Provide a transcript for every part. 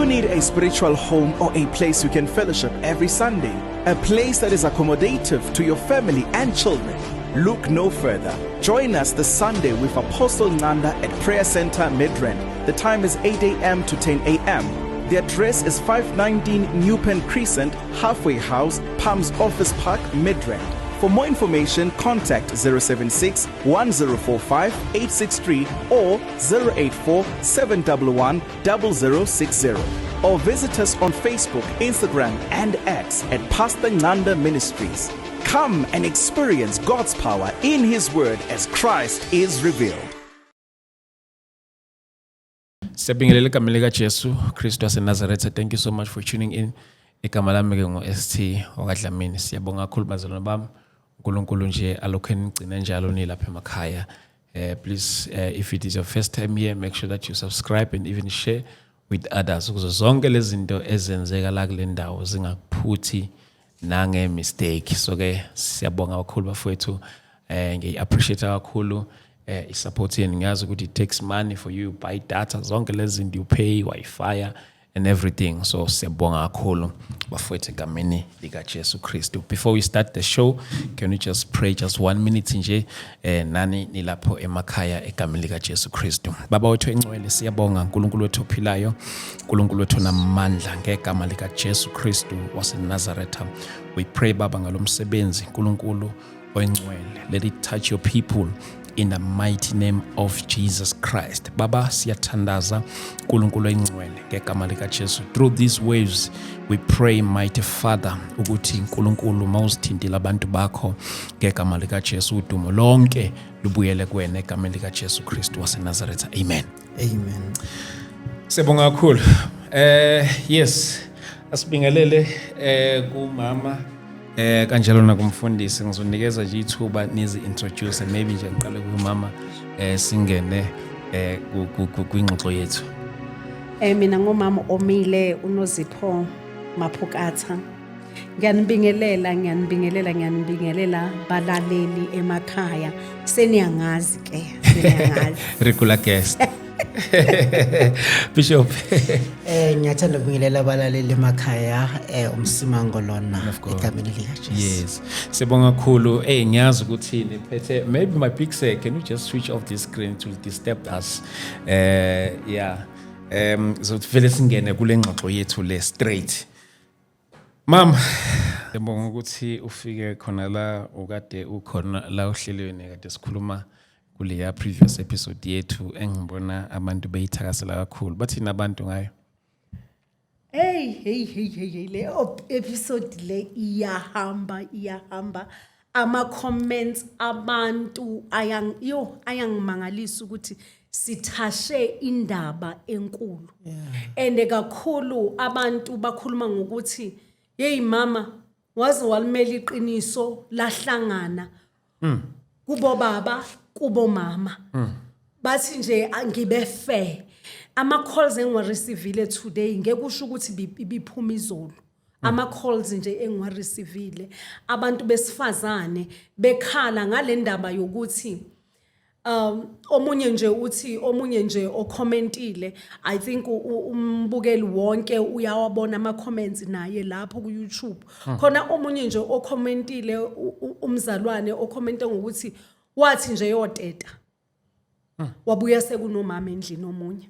You need a spiritual home or a place you can fellowship every Sunday? A place that is accommodative to your family and children? Look no further. Join us this Sunday with Apostle Nanda at Prayer Center Midrand. The time is 8 a.m. to 10 a.m. The address is 519 Newpen Crescent, Halfway House, Palms Office Park, Midrand. For more information, contact 076 1045 863 or 084 711 0060. Or visit us on Facebook, Instagram, and X at Pastor Nanda Ministries. Come and experience God's power in His Word as Christ is revealed. Siyabingelela egameni likaJesu Kristu waseNazaretha. Thank you so much for tuning in. Igama lami ke ngu-ST wakaDlamini. Siyabonga kakhulu, bazalwane bami. uNkulunkulu nje alokhu enigcine njalo nilapha emakhaya. Please, if it is your first time here, make sure that you subscribe and even share with others ukuze zonke lezi zinto ezenzeka la kule ndawo zingakuphuthi nange mistake. So ke siyabonga kakhulu, bafowethu. Ngiyi-appreciate kakhulu i-support yenu. Ngiyazi ukuthi it takes money for you buy data, zonke lezi zinto, you pay Wi-Fi and everything. So siyabonga kakhulu, bafowethu, egameni likaJesu Kristu. Before we start the show, can we just pray just one minute nje nani nilapho emakhaya, egameni likaJesu Kristu? Baba wethu engcwele, siyabonga, uNkulunkulu wethu ophilayo, uNkulunkulu wethu namandla, ngegama likaJesu Kristu waseNazaretha. We pray, Baba, ngalomsebenzi, uNkulunkulu oyingcwele. Let it touch your people in the mighty name of Jesus Christ. Baba, siyathandaza, uNkulunkulu oyingcwele, ngegama likaJesu. Through these waves we pray, mighty Father, ukuthi uNkulunkulu mawuzithintile abantu bakho ngegama likaJesu, udumo lonke lubuyele kuwena egameni likaJesu Kristu waseNazaretha. Amen. Amen. Siyabonga kakhulu. Yes, asibingelele kumama kanjalo nakumfundisi. Ngizonikeza nje ithuba nizi introduce. Maybe nje ngiqale kumama, singene kwingxoxo yethu. Mina ngumama omile uNozipho Maphukatha. Ngiyanibingelela, ngiyanibingelela, ngiyanibingelela balaleli emakhaya. Seniyangazi ke, seniyangazi. Regular guest. Bishop. Ngiyathanda ukubingelela abalaleli emakhaya, uMsimango lona Of course. egameni lika Jesu. Yes. Siyabonga kakhulu. Ngiyazi ukuthi niphethe maybe my picture. Can you just switch off this screen? It will disturb us. Yeah. So vele singene kule ngxoxo yethu le straight. Mam, siyabonga ukuthi ufike khona la, ukade ukhona la ohlelweni kade sikhuluma kuleya previous episode yethu engibona abantu beyithakasela kakhulu. Bathini abantu ngayo? Hey, hey, hey, hey, hey, le episode le iyahamba, iyahamba. Ama comments abantu ayang yo ayangimangalisa ukuthi sithashe indaba enkulu. And kakhulu abantu bakhuluma ngokuthi, "Hey mama, waze walimela iqiniso lahlangana." Kubo baba, kubo mama. Bathi nje ngibe fair. Ama calls engiwa-receivile today, ngeke usho ukuthi ibiphuma izolo. Ama calls nje engiwa-receivile, abantu besifazane bekhala ngale ndaba yokuthi omunye nje uthi, omunye nje ocommentile, I think umbukeli wonke uyawabona ama comments naye lapho ku YouTube khona, omunye nje ocommentile, umzalwane ocommente ngokuthi wathi nje yoteta, wabuya sekunomama endlini, omunye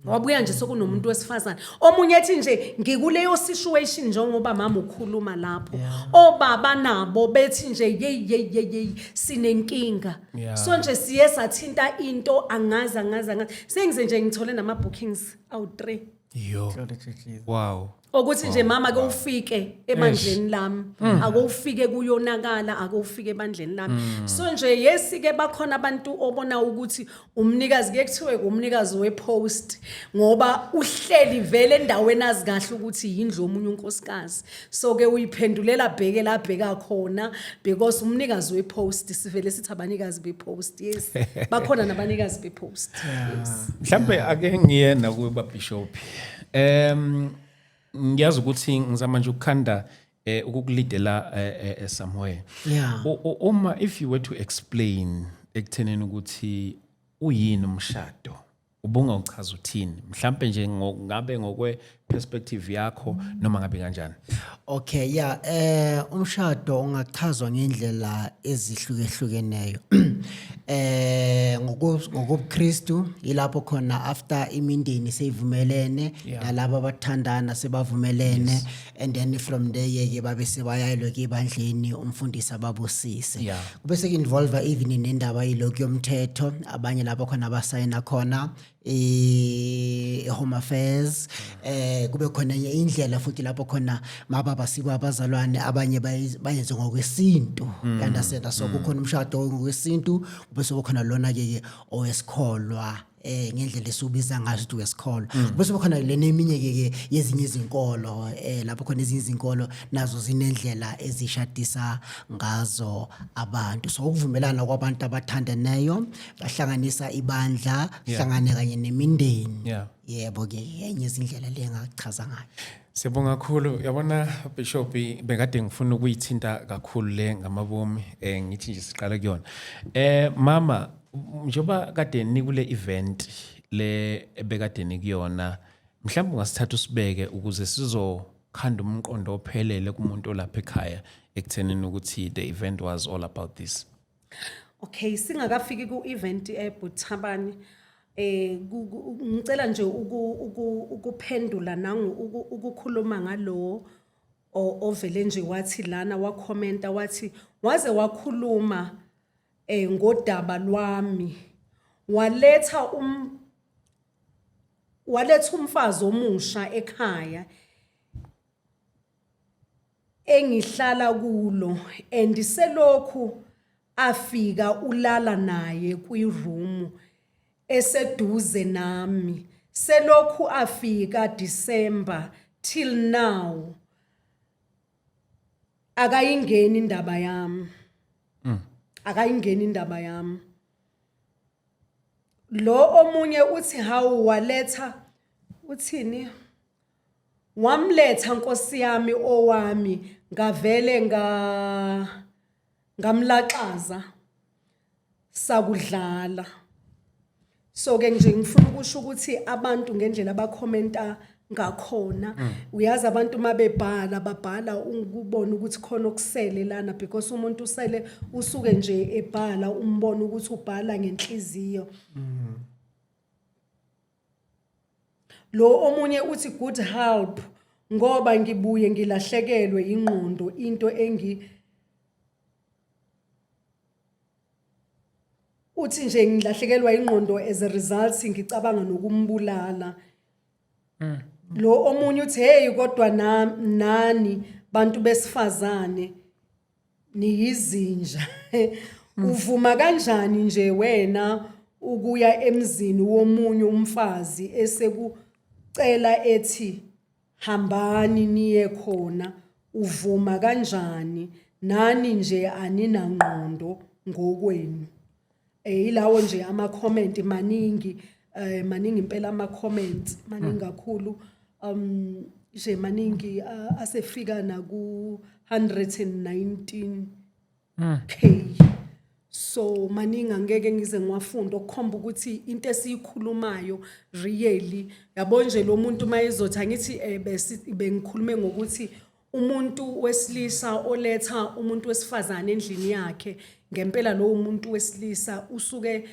wabuya nje sekunomuntu wesifazane. Omunye ethi nje ngikuleyo situation njengoba mama ukhuluma lapho. Obaba nabo bethi nje, "Yey, yey, yey, yey, sinenkinga." So nje siye sathinta into, angazi, angazi, angazi, sengize nje ngithole nama bookings awu 3. Yo. Wow. Ukuthi nje, "Mama, ke ufike ebandleni lami, ake ufike, kuyonakala, ake ufike ebandleni lami." So nje yes ke, bakhona abantu obona ukuthi umnikazi, kuye kuthiwe umnikazi wepost, ngoba uhleli vele endaweni azi kahle ukuthi yindlu yomunye unkosikazi, so ke uyiphendulela bheke la bheka khona because umnikazi wepost. Sivele sithi abanikazi bepost. Yes, bakhona nabanikazi bepost, yes. Mhlambe ake ngiye nakuba Bishop. Ngiyazi ukuthi ngizama nje ukukhanda ukukulidela somewhere. Uma if you were to explain ekuthenini ukuthi uyini umshado. Ubungawuchaza uthini? Mhlambe nje ngabe ngokwe perspective yakho noma ngabe kanjani? Okay, yeah, umshado ungachazwa ngendlela ezihlukehlukeneyo. NgokubuKristu ilapho khona after imindeni seyivumelene nalabo abathandana sebavumelene, and then from there ke babe sebayayelwe ke ebandleni, umfundisi ababusise. Kube sek-involve even nendaba yilokhu yomthetho, abanye lapho khona abasayina khona i-Home Affairs. Kube khona enye indlela futhi lapho khona mababa sikwa abazalwane, abanye bayenze ngokwesintu, you understand? So kukhona umshado ngokwesintu, kube sekukhona lona ke owesikholwa, ngendlela esiubiza ngaso ukuthi wesikholwa. Bese kukhona lena eminye ke yezinye izinkolo, lapho khona ezinye izinkolo nazo zinendlela ezishadisa ngazo abantu. So ukuvumelana kwabantu abathandaneyo, bahlanganisa ibandla, hlangane kanye nemindeni. Yebo ke, enye izindlela le engachaza ngayo. Siyabonga kakhulu. Yabona Bishop, bekade ngifuna ukuyithinta kakhulu le ngamabomi, ngithi nje siqale kuyona. Mama, njengoba kade nikule event le ebekade nikuyona, mhlawumbe ungasithatha usibeke ukuze sizokhanda umqondo ophelele kumuntu olapha ekhaya ekuthenini ukuthi the event was all about this. Okay, singakafiki ku-event eButhabani, ngicela nje ukuphendula nangu ukukhuluma ngalo ovele nje wathi lana, wakhomenta wathi waze wakhuluma ngodaba lwami, waletha umfazi omusha ekhaya engihlala kulo, and selokhu afika ulala naye kwi-room eseduze nami, selokhu afika December till now akayingeni indaba yami, akayingeni indaba yami. Lo omunye uthi hawu, waletha uthini, wamletha nkosi yami owami, ngavele ngamlaxaza sakudlala. So ke nje ngifuna ukusho ukuthi abantu ngendlela abakhomenta ngakhona, uyazi abantu mabebhala babhala ukubona ukuthi khona okusele lana, because umuntu usele usuke nje ebhala, umbona ukuthi ubhala ngenhliziyo. Lo omunye uthi good help, ngoba ngibuye ngilahlekelwe ingqondo, into engi uthi nje ngilahlekelwa ingqondo, as a result ngicabanga nokumbulala. Lo omunye uthi hey, kodwa nani bantu besifazane niyizinja, uvuma kanjani nje wena ukuya emzini womunye umfazi esekucela ethi hambani niye khona? Uvuma kanjani? Nani nje aninangqondo ngokwenu. Ilawo nje ama comment maningi, maningi impela ama comments, maningi kakhulu, nje maningi, asefika naku 119 K. So maningi, angeke ngize ngiwafunda, okukhomba ukuthi into esiyikhulumayo really, yabo nje lo muntu mayezothi angithi besi bengikhulume ngokuthi umuntu wesilisa oletha umuntu wesifazane endlini yakhe, ngempela lowo muntu wesilisa usuke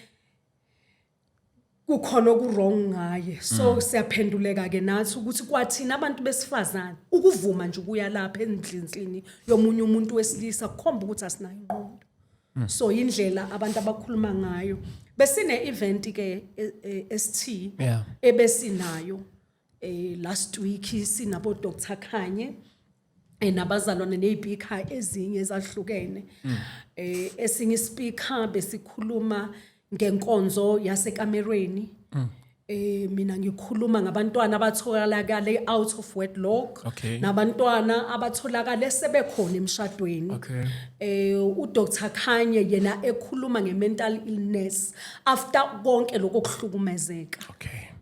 kukhona oku-wrong ngaye. So siyaphenduleka ke nathi ukuthi kwathina abantu besifazane ukuvuma nje ukuya lapha endlini yomunye umuntu wesilisa kukhomba ukuthi asinayo ingqondo. So indlela abantu abakhuluma ngayo. Besine event ke ST ebesinayo last week, sinabo Dr Khanye nabazalwane nezipika ezinye ezahlukene. Esinye ispeaker besikhuluma ngenkonzo yasekamerweni, mina ngikhuluma ngabantwana abatholakale out of wedlock nabantwana abatholakale sebekhona emshadweni. UDr Khanye yena ekhuluma ngemental illness after konke lokho kuhlukumezeka.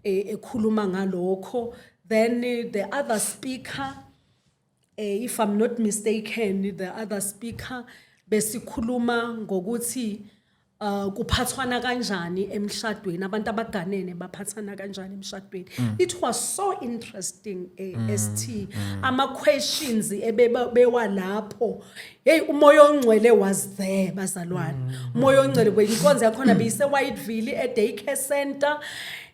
Ekhuluma ngalokho. Then the other speaker, if I'm not mistaken, the other speaker besikhuluma ngokuthi Kuphathwana kanjani emshadweni, abantu abaganene baphathana kanjani emshadweni. It was so interesting, ST, ama questions ebewalapho. Hey, umoya ongcwele was there, bazalwane. Umoya ongcwele kwenkonzo yakhona beyise Whiteville e daycare center.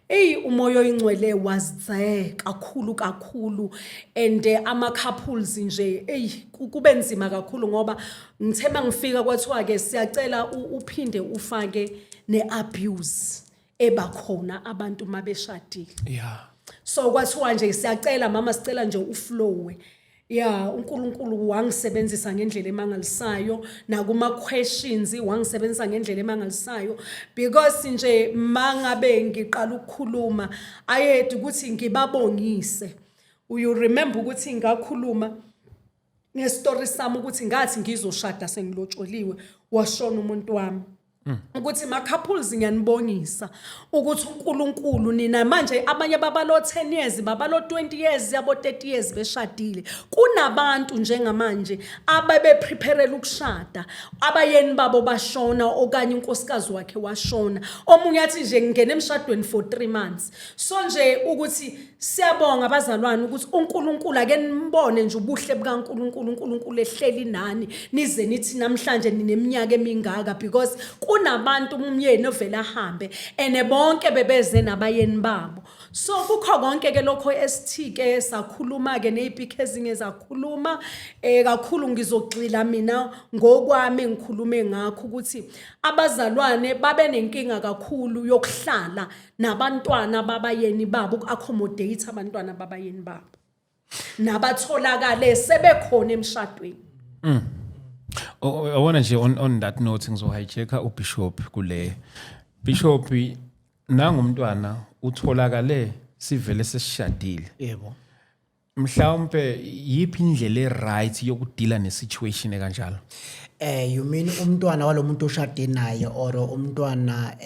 Ey, umoya oyingcwele was there kakhulu kakhulu, and ama couples nje, ey, kube nzima kakhulu ngoba ngithe mangifika kwathiwa ke siyacela uphinde ufake neabuse ebakhona abantu mabeshadile. So kwathiwa nje siyacela mama, sicela nje uflowe. Ya, uNkulunkulu wangisebenzisa ngendlela emangalisayo, nakuma questions wangisebenzisa ngendlela emangalisayo, because nje mangabe ngiqala ukukhuluma ayedi ukuthi ngibabongise. You remember ukuthi ngakhuluma ngestory sami ukuthi ngathi ngizoshada sengilotsholiwe, washona umuntu wami, ukuthi ma couples ngiyanibongisa ukuthi uNkulunkulu nina manje abanye babalo 10 years, babalo 20 years, yabo 30 years beshadile. Kunabantu njengamanje ababe preparela ukushada, abayeni babo bashona okanye unkosikazi wakhe washona. Omunye athi nje ngingena emshadweni for 3 months. So nje ukuthi siyabonga abazalwane ukuthi uNkulunkulu, ake nibone nje ubuhle bukaNkulunkulu, uNkulunkulu ehleli nani nize nithi namhlanje nineminyaka emingaka, because kunabantu umyeni ovela ahambe ene bonke bebeze nabayeni babo. So kukho konke ke lokho, ST, ke sakhuluma ke nezipikhi ezinye zakhuluma kakhulu. Ngizogxila mina ngokwami ngikhulume ngakho ukuthi abazalwane babe nenkinga kakhulu yokuhlala nabantwana babayeni babo, uku-accommodate abantwana babayeni babo nabatholakale sebekhona emshadweni. Yabona nje, on that note ngizohijacka uBishop kule. Bishop, nangumntwana utholakale sivele sesishadile. Mhlawumbe yiphi indlela e-right yokudila ne-situation ekanjalo? You mean umntwana walomuntu oshade naye or umntwana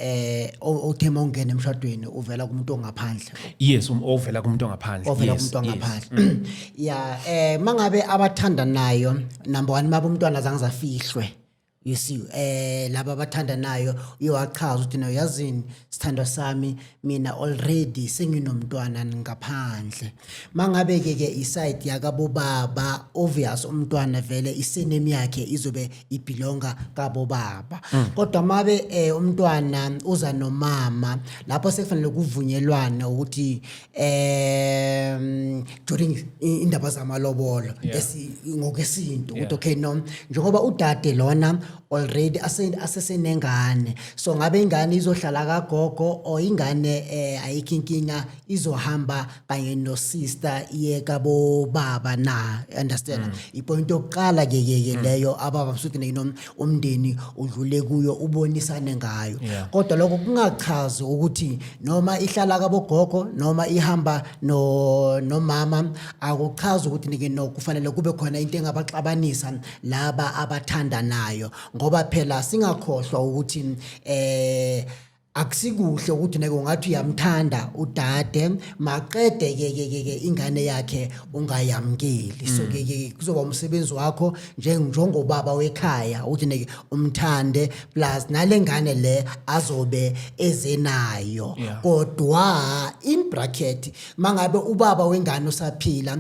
othe mawungena emshadweni uvela kumuntu ongaphandle? Yes, ovela kumuntu ongaphandle. Ovela kumuntu ongaphandle. Yeah, mangabe abathandanayo, number 1, mabe umntwana azange zafihlwe. You see, laba abathandanayo uyowachaza ukuthi no, yazini sithandwa sami, mina already senginomntwana ngaphandle. Mangabe ke iside yakabobaba, obvious umntwana vele isurname yakhe izobe ibelonga kabobaba. Kodwa mabe umntwana uza nomama, lapho sekufanele kuvunyelwane ukuthi during indaba zamalobolo ngokwesintu ukuthi okay, no, njengoba udade lona already asesenengane, so ngabe ingane izohlala kagogo or ingane ayikho inkinga, izohamba kanye no sister iye kabo baba na? Understand? Ipoint yokuqala ke leyo ababa msuthi no umndeni udlule kuyo ubonisane ngayo. Kodwa lokho kungachazi ukuthi noma ihlala kabogogo noma ihamba no nomama, akuchazi ukuthi nike no kufanele kube khona into engabaxabanisa laba abathandanayo, ngoba phela singakhohlwa ukuthi akusikuhle ukuthi neke ungathi uyamthanda udade, maqede ke ingane yakhe ungayamkeli. So ke kuzoba umsebenzi wakho njengobaba wekhaya ukuthi neke umthande plus nale ngane le azobe ezenayo. Kodwa in bracket, mangabe ubaba wengane usaphila,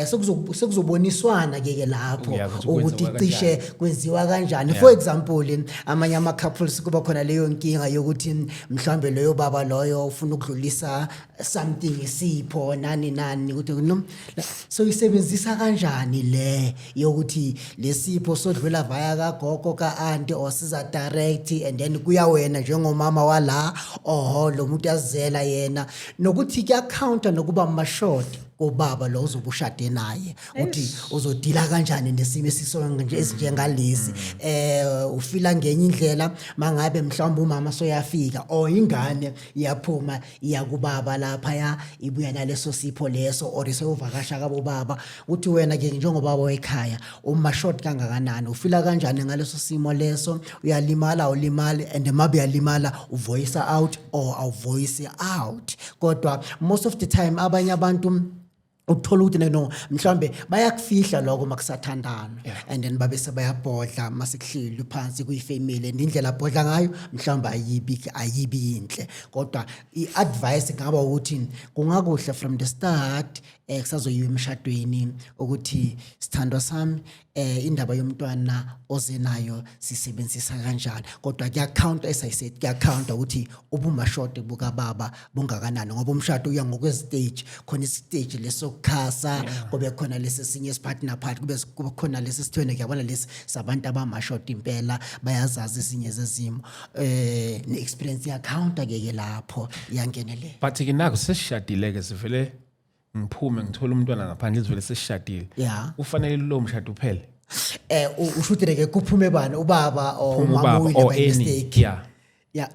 sekuzoboniswana ke lapho Yeah, ukuthi ukuthi kwenziwa cishe kanjani. Kwenziwa kanjani. For example, amanye ama couples kuba khona leyo nkinga yokuthi mhlambe loyo baba loyo ufuna ukudlulisa something, isipho, nani nani, ukuthi no, so isebenzisa kanjani le yokuthi lesipho sodlula via kagogo, ka-auntie or siza direct, and then kuya wena njengomama wala oho lo muntu yazela yena, nokuthi kuyacounta nokuba mashort kobaba lo ozobe ushade naye, ukuthi uzodila kanjani nesimo esisonke nje esinjengalesi. Ufila ngenye indlela mangabe mhlawumbe umama soyafika or ingane iyaphuma iya kubaba lapha, ya ibuya naleso sipho leso or iseyovakasha kabo baba, uthi wena ke njengobaba wekhaya uma short kangakanani, ufila kanjani ngaleso simo leso? Uyalimala, ulimali? And mabe uyalimala, uvoice out or awuvoice out? Kodwa most of the time abanye abantu Uthola ukuthi no, mhlawumbe bayakufihla lokho makusathandana, and then babe sebayabhodla masekuhleli phansi kuyifamily, and indlela abhodla ngayo mhlawumbe ayibi yinhle. Kodwa i-advice ingaba ukuthi kungakuhle from the start, kusazoyiwa emshadweni, ukuthi sithandwa sami, indaba yomntwana ozenayo sisebenzisa kanjani. Kodwa kuya-count, as I said, kuya-count ukuthi ubumashoti bukababa bungakanani, ngoba umshado uya ngokwestage. Khona istage lesokukhasa, kube khona lesi esinye esiphakathi naphakathi, kube khona lesi sithwene, kuyabona, lesi sabantu abamashoti impela, bayazazi ezinye zezimo, ne-experience iya-counta ke lapho, iyangenelela. But ke naku sesishadile ke, sivele ngiphume ngithola umntwana ngaphandle, sivele sesishadile, ufanele lo mshado uphele? Ushuthile ke, kuphume bani, ubaba or Kuphume umama? Ubaba Uwile or by any mistake? Yeah. Yeah.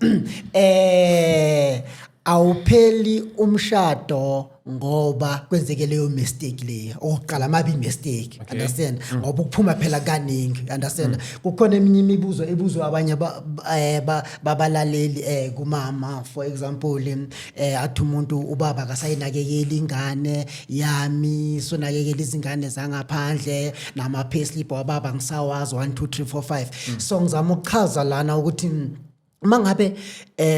Awupheli umshado ngoba kwenzeke leyo mistake leyo. Okokuqala, mabi mistake. Understand? Ngoba ukuphuma phela kaningi, understand? Kukhona eminye imibuzo ebuzwa abanye babalaleli kumama, for example, athi umuntu, ubaba akasayinakekeli ingane yami, sonakekela izingane zangaphandle, nama payslip wababa ngisawazi, 1 2 3 4 5. So ngizama ukuchaza lana ukuthi mangabe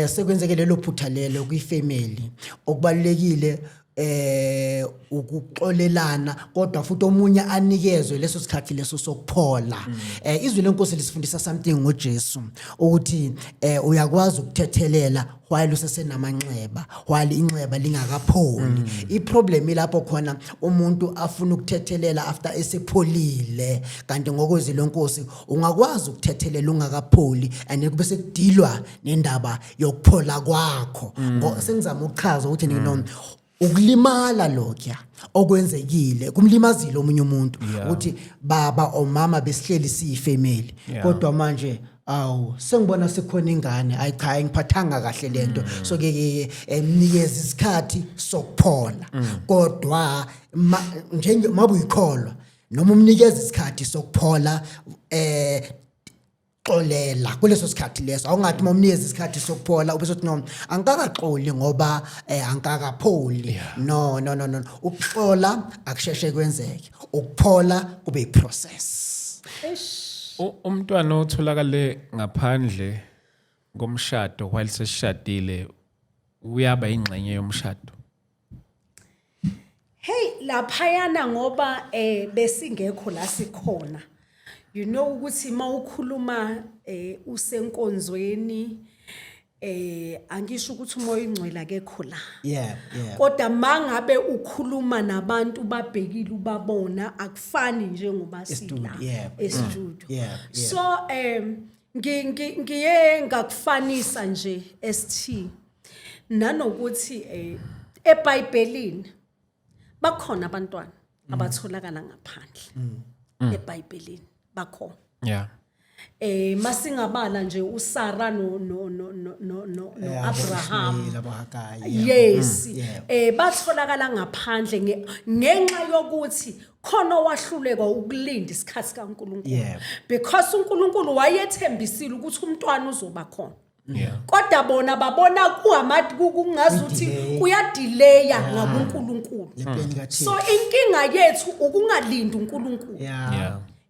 sekwenzeke lelo phutha lelo kwifamily, okubalulekile ukuxolelana, kodwa futhi omunye anikezwe leso sikhathi leso sokuphola. Izwi lenkosi lisifundisa something ngoJesu, ukuthi uyakwazi ukuthethelela while usesenamanxeba, while inxeba lingakapholi. Iproblem ilapho khona umuntu afuna ukuthethelela after esepholile, kanti ngokwezwi lenkosi ungakwazi ukuthethelela ungakapholi, and kube sekudilwa nendaba yokuphola kwakho. Sengizama ukuchaza ukuthi no, ukulimala lokya okwenzekile kumlimazile omunye umuntu, ukuthi baba or mama besihleli siyifamily, kodwa manje awu, sengibona sekhona ingane, ayi cha, ayingiphathanga kahle lento. So ke ke emnikeza isikhathi sokuphola, kodwa njenge mabuyikholwa noma umnikeza isikhathi sokuphola, xolela kuleso sikhathi leso. Awungathi uma umnikeza isikhathi sokuphola ube sothi, no, angikakaxoli ngoba angikakapholi. No, no, no, no, ukuxola akusheshe kwenzeke, ukuphola kube iprocess. Umntwana otholakale ngaphandle komshado while sesishadile uyaba ingxenye yomshado? Hey, laphayana ngoba besingekho la sikhona. You know ukuthi mawukhuluma usenkonzweni, angisho ukuthi umoya ingcwele akekho la. Kodwa mangabe ukhuluma nabantu babhekile, ubabona, akufani njengoba Estudio, sila estudio. So ngiye ngakufanisa nje ST nanokuthi eBhayibhelini bakhona abantwana abatholakala ngaphandle, eBhayibhelini bakhona. Masingabala nje uSara no Abraham, Ishmael, aboHagai. Yes. Batholakala ngaphandle ngenxa yokuthi khona owahluleka ukulinda isikhathi kaNkuluNkulu, because uNkulunkulu wayethembisile ukuthi umntwana uzoba khona, kodwa bona babona kungazuthi Kuyi-delay. kuyadelaya ngakuNkulunkulu. Le plan kaThixo. So inkinga yethu ukungalindi uNkulunkulu.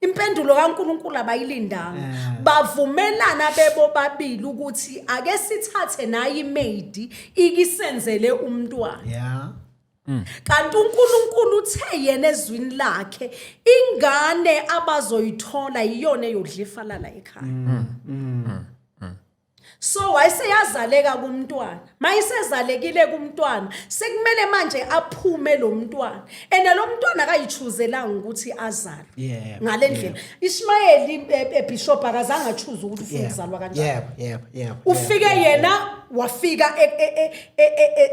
Impendulo kaNkulunkulu abayilindanga. Bavumelana bebo babili ukuthi ake sithathe nayi imaid ikisenzele umntwana, kanti uNkulunkulu uthe yena ezwini lakhe ingane abazoyithola iyona eyodla ifa lala ekhaya. So wayeseyazaleka kumntwana, mayisezalekile kumntwana, sekumele manje aphume lo mntwana, and lo mntwana akayichooselanga ukuthi azalwe ngale ndlela. Ishmayeli, ebishop, akazange achoose ukuthi ufuna ukuzalwa kanjani. yebo yebo yebo Ufike yena wafika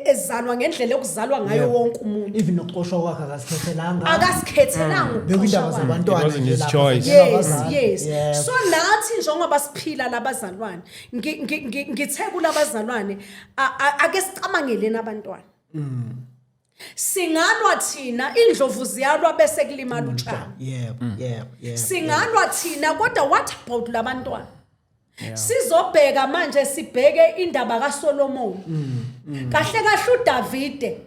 ezalwa ngendlela yokuzalwa ngayo wonke umuntu. Even nokuxoshwa kwakhe akasikhethelanga. Akasikhethelanga ukuxoshwa Bekuyindaba kwakhe. zabantwana It wasn't nje his lapha, choice. zidlala Yes. abazali. Yes. So nathi njengoba siphila labazalwane, ngithe kulabazalwane, ake sicabangeleni abantwana. Singalwa thina, indlovu ziyalwa bese kulimala utshani. yebo yebo yebo Singalwa thina, kodwa what about labantwana? Sizobheka manje, sibheke indaba kaSolomon. Kahle kahle uDavide.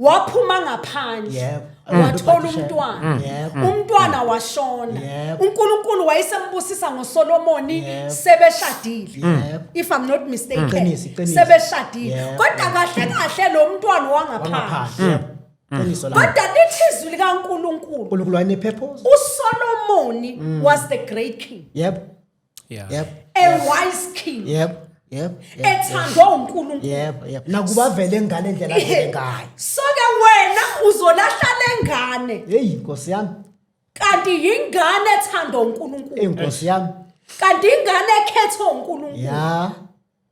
Waphuma ngaphandle. Wathola umntwana. Umntwana washona. UNkulunkulu wayesembusisa ngoSolomoni sebeshadile. If I'm not mistaken. Iqiniso, iqiniso. Sebeshadile. Kodwa kahle kahle lo mntwana wangaphandle. Wangaphandle. Yebo. Qiniso la. Kodwa lithi izwi likaNkulunkulu uNkulunkulu wayene-purpose. uSolomoni was the great king. A wise king. Yebo. Ethandwa uNkulunkulu. Yebo. Nakuba vele ngale ndlela avele ngayo. So ke wena uzolahla lengane. Hey Nkosi yami. Kanti yingane ethandwa uNkulunkulu. Hey Nkosi yami. Kanti ingane ekhethwe uNkulunkulu. Ya.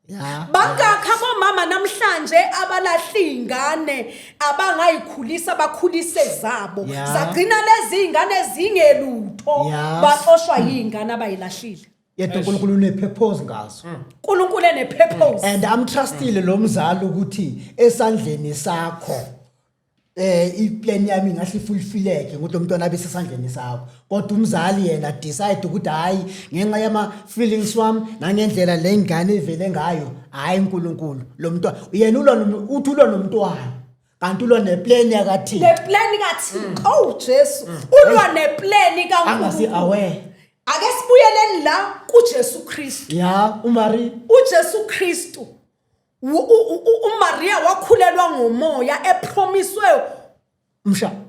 Ya. Bangakha bomama namhlanje abalahla ingane abangayikhulisa bakhulise zabo. Sagcina lezi ingane zingelutho baxoshwa yingane abayilahlile. Yedwa uNkulunkulu une-purpose ngazo. uNkulunkulu ene-purpose. And I'm trustile lo mzali ukuthi esandleni sakho iplan yami ingahle ifulfilleke ukuthi lo mntwana abe sesandleni sakho, kodwa umzali yena decide ukuthi hayi, ngenxa yama feelings wami nangendlela le ngane ivele ngayo, hayi uNkulunkulu lo mntwana yena ulwa uthi ulwa nomntwana kanti ulwa neplan yakaThixo. Neplan kaThixo. Oh Jesu, ulwa neplan kaNkulunkulu. Angasi aware. Ake sibuyeleni la kuJesu Kristu. Ya, uMaria. uJesu Kristu uMaria wakhulelwa ngomoya epromiswe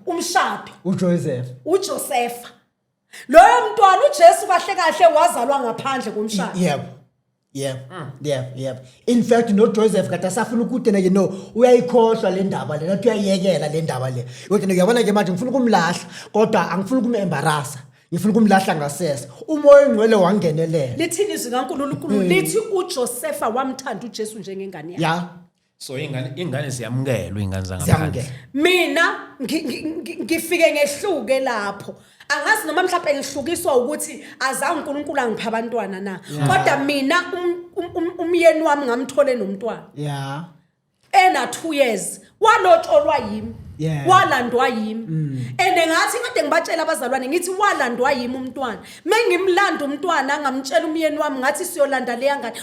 umshado uJoseph. uJoseph. Loyo mntwana uJesu kahle kahle wazalwa ngaphandle komshado. Yebo. Yebo. Yebo, yebo. In fact no Joseph kade asafuna ukuthi yena no uyayikhohlwa le ndaba le, nathi uyayiyekela le ndaba le. Uthi uyabona ke manje ngifuna ukumlahla kodwa angifuni ukumembarrassa. Ngifuna ukumlahla ngasese. Umoya ongcwele wangenelela. Lithini izwi kaNkulunkulu? Lithi uJosepha wamthanda uJesu njengengane yakhe. Ya. So ingane ziyamukelwa, ingane zangaphandle. Ziyamukelwa. Mina ngifike ngehluke lapho. Angazi noma mhlawumbe ngihlukiswa ukuthi azange uNkulunkulu angipha abantwana na. Kodwa mina umyeni wami ngamthole nomntwana. Ena 2 years walotsholwa yimi. Walandwa yimi. And ngathi kade ngibatshela abazalwane ngithi walandwa yimi umntwana. Mengimlanda umntwana ngamtshela umyeni wami ngathi siyolanda leya ngane.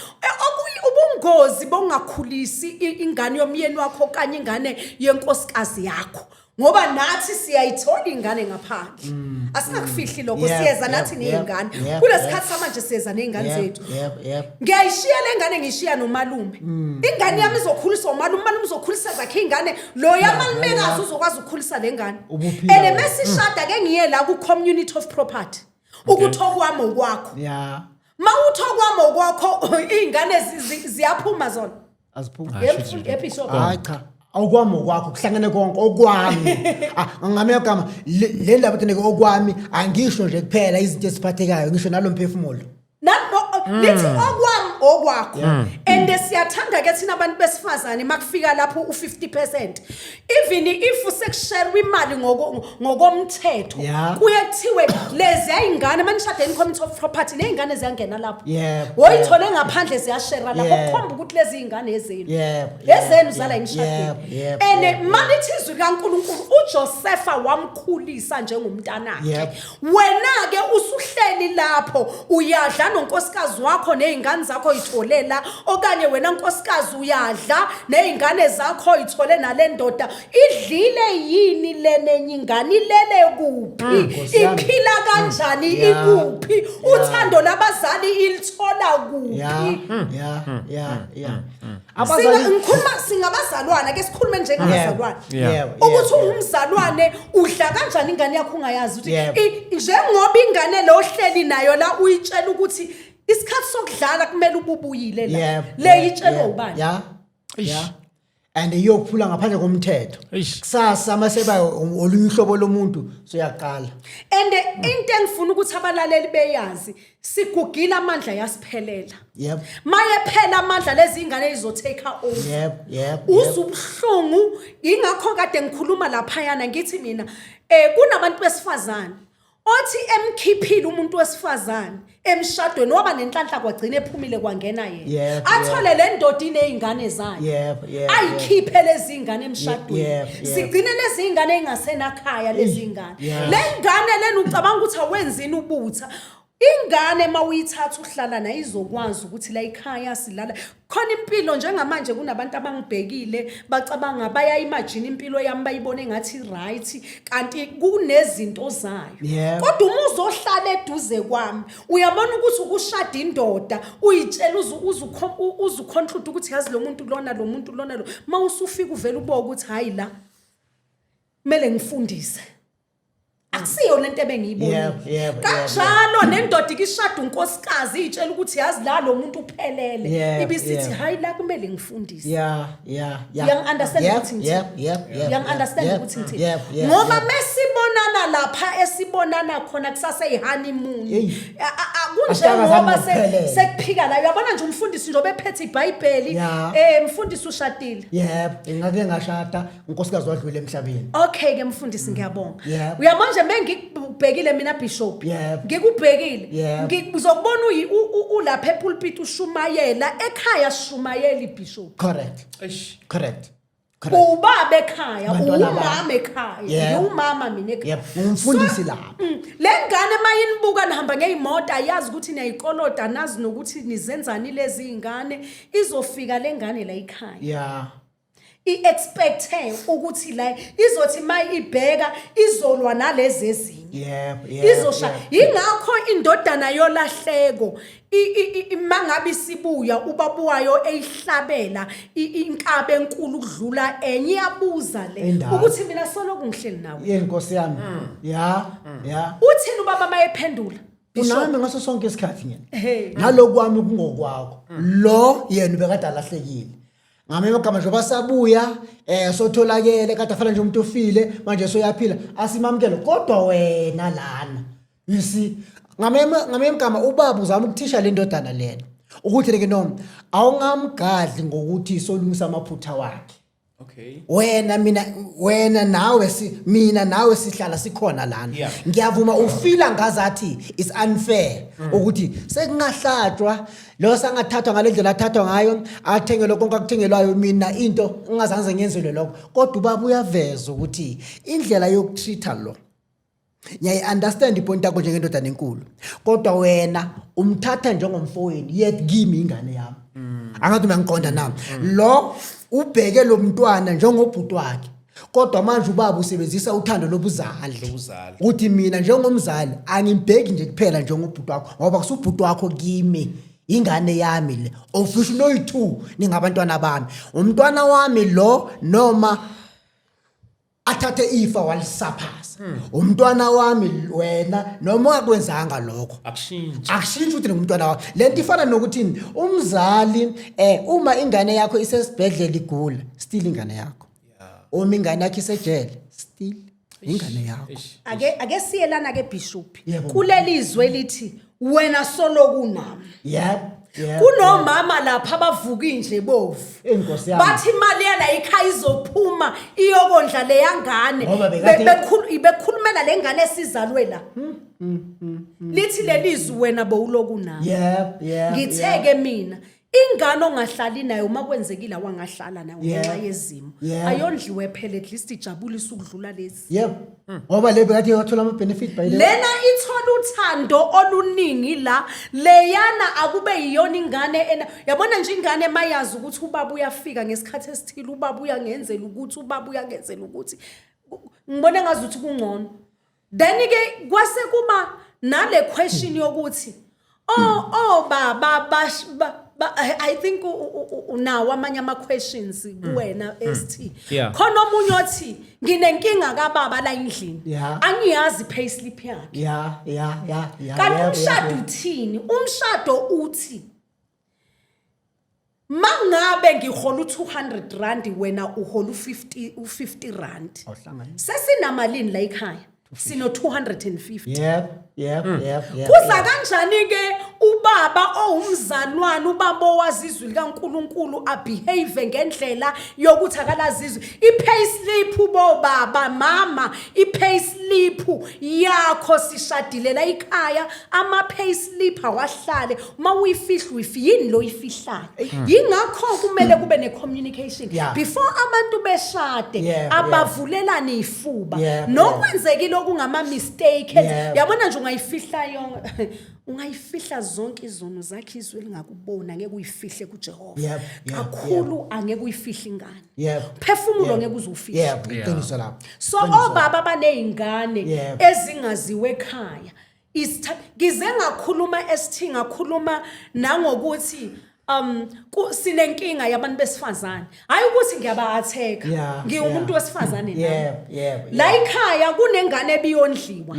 Ubungozi bongakhulisi ingane yomyeni wakho okanye ingane yenkosikazi yakho. Ngoba nathi siyayithola ingane ngaphandle. Asingakufihli lokho, siyeza nathi nezingane. Kulesikhathi samanje siyeza nezingane zethu. Ngiyayishiya le ngane, ngishiya nomalume. Ingane yami izokhuliswa umalume, umalume uzokhulisa zakhe ingane. Lo yamalumekazi uzokwazi ukukhulisa le ngane. Ubuphila And wena. mesishada ke ngiye la ku community of property. Ukuthi okwami okwakho. Mawuthi okwami okwakho izingane ziyaphuma zona. Aziphumi. Hayi, shuthi nje. Episode. Hayi cha. Awukwami okwakho kuhlangene konke okwami. Ngamanye amagama le ndaba ethi okwami angisho nje kuphela izinto eziphathekayo ngisho nalomphefumulo. Lithi okwami okwakho. And siyathanda ke thina abantu besifazane makufika lapho u50%. Even if sekushare imali ngokomthetho kuye kuthiwe lezi ayingane manishade in community of property nezingane ziyangena lapho. Woyithole ngaphandle ziyashare lapho kukhomba ukuthi lezi izingane ezenu. Ezenu zala emshadweni. And malithi izwi likaNkulunkulu uJosepha wamkhulisa njengomntanakhe. Wena ke usuhleli lapho uyadla nonkosikazi wakho nezingane zakho uyitholela okanye wena nkosikazi uyadla nezingane zakho uyithole nale ndoda idlile yini lene ingane ilele kuphi Nkosi yami. iphila kanjani ikuphi uthando labazali ilithola kuphi Abazali Ngikhuluma singabazalwana ke sikhulume njengabazalwane. Ukuthi ungumzalwane udla kanjani ingane yakho ungayazi ukuthi njengoba ingane lo ohleli nayo la uyitshela ukuthi isikhathi sokudlala kumele ububuyile la. Le itshelwa ubani? Eish. And iyophula ngaphandle komthetho. Eish. Kusasa maseba olunye uhlobo lomuntu soyaqala. And into engifuna ukuthi abalaleli beyazi sigugile amandla yasiphelela. Maye phela amandla lezi ingane izo take over. Uzubuhlungu ingakho kade ngikhuluma lapha yana ngithi mina kunabantu besifazane othi emkhiphile umuntu wesifazane emshadweni waba nenhlanhla kwagcina ephumile kwangena yena. Athole le ndoda inezingane zayo. Ayikhiphe lezi ingane emshadweni. Sigcine lezi ingane engasenakhaya lezi ingane. Le ngane lena ucabanga ukuthi awenzini ubutha. Ingane mawuyithatha uhlala nayo izokwazi ukuthi la ekhaya silala khona impilo. Njengamanje kunabantu abangibhekile, bacabanga, bayayimagine impilo yami, bayibone ngathi right, kanti kunezinto zayo. Kodwa uma uzohlala eduze kwami, uyabona ukuthi ukushada indoda uyitshela uzuconclude ukuthi yazi lo muntu lona, lo muntu lona, lo uma usufika uvela uboka ukuthi hayi, la kumele ngifundise, akusiyo lento ebengiyibonile. Kanjalo nendoda ikishada unkosikazi iyitshela ukuthi yazi la lo muntu uphelele, ibisithi hayi, la kumele ngifundise. Uyangi-understand ukuthi ngithini? Yep. Uyangi-understand ukuthi ngithini? Yep. Ngoba mesibonana lapha esibonana khona kusase-honeymoon, Eyi. kunjengoba Asitanga sekuphika la, uyabona nje umfundisi nje obephethe iBhayibheli. Mfundisi, ushadile? Yebo, ngake ngashada, unkosikazi wadlula emhlabeni. Okay ke mfundisi, ngiyabonga. Uyabona nje mengikubhekile mina, bishop, ngikubhekile, ngizokubona ulapha epulpit ushumayela, ekhaya sishumayela, bishop. Correct. Eish. Correct. Correct. Ubaba ekhaya, Bantwana umama ekhaya, Yebo. ngiwumama mina ekhaya. Yebo, ungumfundisi lapha. Le ngane mayinibuka nihamba ngeyimoto, ayazi ukuthi niyayikolota, nazi nokuthi nizenzani lezi iy'ngane. Izofika le ngane la ekhaya i-expecte ukuthi la izothi ma ibheka izolwa nalezi ezinye, Yebo, yebo. izosha. Yingakho indodana yolahleko mangabe isibuya, ubaba wayo eyihlabela inkabe enkulu ukudlula enye, iyabuza le Endala. ukuthi mina soloku ngihleli nawe. Yey, Nkosi yami. Yeah. Uthini ubaba mayephendula, Bishop? Unami ngaso sonke isikhathi ngena. Ehhe. Naloku kwami kungokwakho. Lo yena ubekade alahlekile. Ngamanye amagama, njengoba sabuya sotholakele, kade afana nje umuntu ofile, manje soyaphila, asimamukele. Kodwa wena lana, you see, ngamanye amagama ubaba uzama ukuthisha le ndodana lena ukuthi ke noma awungamgadli ngokuthi solungisa amaphutha wakhe. Wena, mina, wena nawe, si mina nawe sihlala sikhona lana. Ngiyavuma, ufila ngazathi it's unfair ukuthi sekungahlatshwa lo, sangathathwa ngale ndlela athathwa ngayo, athengelwe konke akuthengelwayo, mina into ngingazange ngenzelwe lokho. Kodwa ubaba uyaveza ukuthi indlela yokutreat lo, ngiyayi-understand ipoint yakho njengendodana enkulu, kodwa wena umthatha njengomfowenu, yet kimi ingane yami. Angathi uyangiqonda nami. Lo ubheke lo mntwana njengobhuti wakhe, kodwa manje ubaba usebenzisa uthando lobuzali. Lobuzali. Ukuthi mina njengomzali angimbheki nje kuphela njengobhuti wakho, ngoba kusubhuti wakho kimi, ingane yami le, of which noyi-two ningabantwana bami. Umntwana wami lo, noma athathe ifa walisaphasa, umntwana wami wena, noma ungakwenzanga lokho. Akushintshi. Akushintshi ukuthi ngumntwana wakho. Lento ifana nokuthi umzali uma ingane yakho isesibhedlela igula, still ingane yakho. Uma ingane yakho isejele, still ingane yakho. Eish. Ake siyelana ke, bishop. Yebo. Kuleli zwe lithi wena soloku nami. Yep. Kunomama lapha abavuka indle bovu. Inkosi yami. Bathi imali yala ekhaya izophuma iyokondla leya ngane. Ngoba bekade- Bekhulumela le ngane esizalwe la. Lithi lelizwi wena bowuloku nami. Yep. Ngitheke mina ingane ongahlali nayo, uma kwenzekile wangahlala nayo ngenxa yezimo, ayondliwe phela, at least ijabulise ukudlula lezi. Yep. Ngoba le bekade wathola ama benefit by the Lena ithola uthando oluningi la, leyana akube yiyona ingane ena. Yabona nje ingane mayazi ukuthi ubaba uyafika ngesikhathi esithile, ubaba uyangenzela ukuthi, ubaba uyangenzela ukuthi, ngibone ngazuthi kungcono. Then ke kwase kuba nale question yokuthi oh baba bash ba, I think unawo amanye ama questions kuwena, ST. Khona omunye othi nginenkinga kababa la endlini, angiyazi payslip yakhe. Kanti umshado uthini? Umshado uthi mangabe ngihola u200 rand, wena uhola u50, u50 rand, Awuhlangani. sesinamalini la ekhaya? Sino 250. Yep. Kuza kanjani ke ubaba? Ubaba owumzalwane, ubaba owazi izwi likaNkulunkulu, abehave ngendlela yokuthi akalazi izwi. I-payslip bobaba, mama, i-payslip yakho, sishadilela ikhaya, ama-payslip awahlale. Uma uyifihla uyifi, yini lo oyifihlayo? Yingakho kumele kube ne-communication before abantu beshade, abavulelane ifuba. Nokwenzekile okungama-mistake, yabona nje, ungayifihla yonke, ungayifihla zonke izono zakhe, izwe lingakubona, ngeke uyifihle kuJehova. Kakhulu angeke uyifihle ingane. Phefumulo ngeke uze ufihle. Yebo, iqiniso lapho. So obaba baney'ngane ezingaziwe ekhaya. Ngize ngakhuluma esithi ngakhuluma nangokuthi sinenkinga yabantu besifazane, hayi ukuthi ngiyaba-attack, ngiwumuntu wesifazane nami. Yebo, yebo. La ekhaya kunengane ebiyondliwa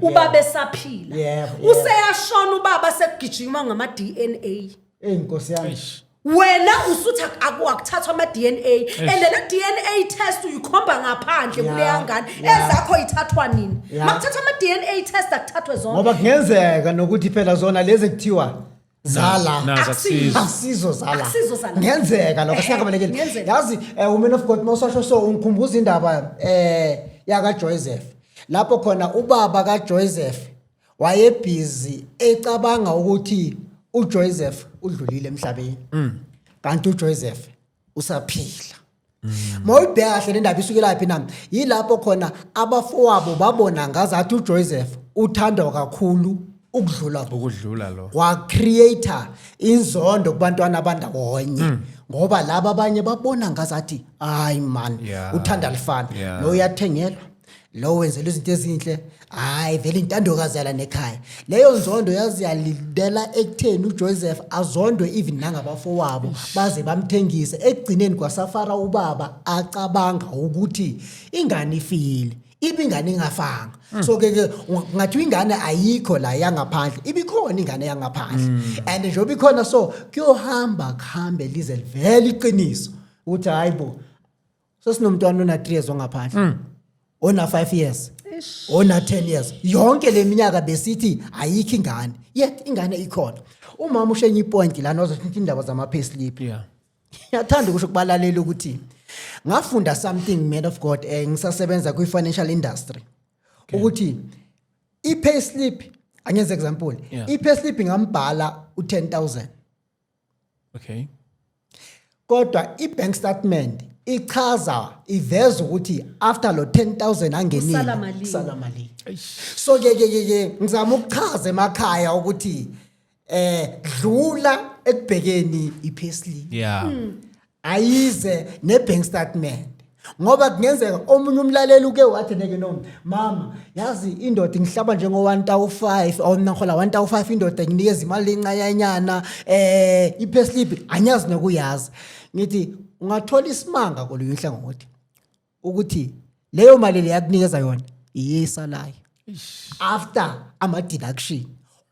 ubaba esaphila. Useyashona ubaba, sekugijima ngama-DNA. Ey, Nkosi yami. Wena usuthi akuthathwa ama-DNA, and le DNA test uyikhomba ngaphandle kuleya ngane. Ezakho ithathwa nini? Makuthathwa ama-DNA test, akuthathwe zonke. Ngoba kungenzeka nokuthi phela zona lezi kuthiwa zala Nazo Akusizo. akusizo. Akusizo zala. Akusizo zala. Kungenzeka lokho, Ehhe, singakabalekeli. kungenzeka. Yazi, woman of God, mawusasho so ungikhumbuza indaba yaka Joseph, lapho khona ubaba kaJoseph wayebhizi ecabanga ukuthi uJoseph udlulile emhlabeni, kanti uJoseph usaphila. Mawuyibheka kahle le ndaba isukela phi nami, yilapho khona abafowabo babona ngazathi uJoseph uthandwa kakhulu ukudlula bona. Ukudlula lo. Wa-create inzondo kubantwana abandawonye, ngoba laba abanye babona ngazathi, hayi man, uthanda lifana, lo uyathengelwa, lo wenzela izinto ezinhle, hayi vele intandokazi yala nekhaya. Leyo nzondo yazi yalindela ekutheni uJoseph azondwe even nangabafowabo, baze bamthengise. Ekugcineni kwasafara ubaba acabanga ukuthi ingane ifile, ibe ingane ingafanga. So ke ke kungathiwa ingane ayikho la yangaphandle, ibikhona ingane yangaphandle, and njengoba ikhona, so kuyohamba kuhambe lize livele iqiniso ukuthi hayi bo, sesinomntwana ona 3 years ongaphandle, ona 5 years, ona 10 years. Yonke le minyaka besithi ayikho ingane, yet ingane ikhona. Umama ushenye ipoint lana, wazothinta indaba zama payslip. Ngiyathanda ukusho kubalalela ukuthi ngafunda something, man of God, ngisasebenza kwi financial industry, ukuthi i payslip, angenze example, i payslip ingambhala u10000, kodwa i-bank statement ichaza, iveza ukuthi after lo 10000 angenile Kusala malini. Kusala malini. So ke ke ke ke ngizama ukuchaza emakhaya ukuthi dlula ekubhekeni i-payslip, ayize ne-bank statement, ngoba kungenzeka omunye umlaleli uke wathi neke, "No mama, yazi indoda ngihlaba njengo 1005 or mina ngihola 1005, indoda nginikeza imali encanyanyana, i-payslip anyazi nokuyazi." Ngithi ungathola isimanga kolunye uhlangothi ukuthi leyo mali leyakunikeza yona iyesalayo after ama deduction.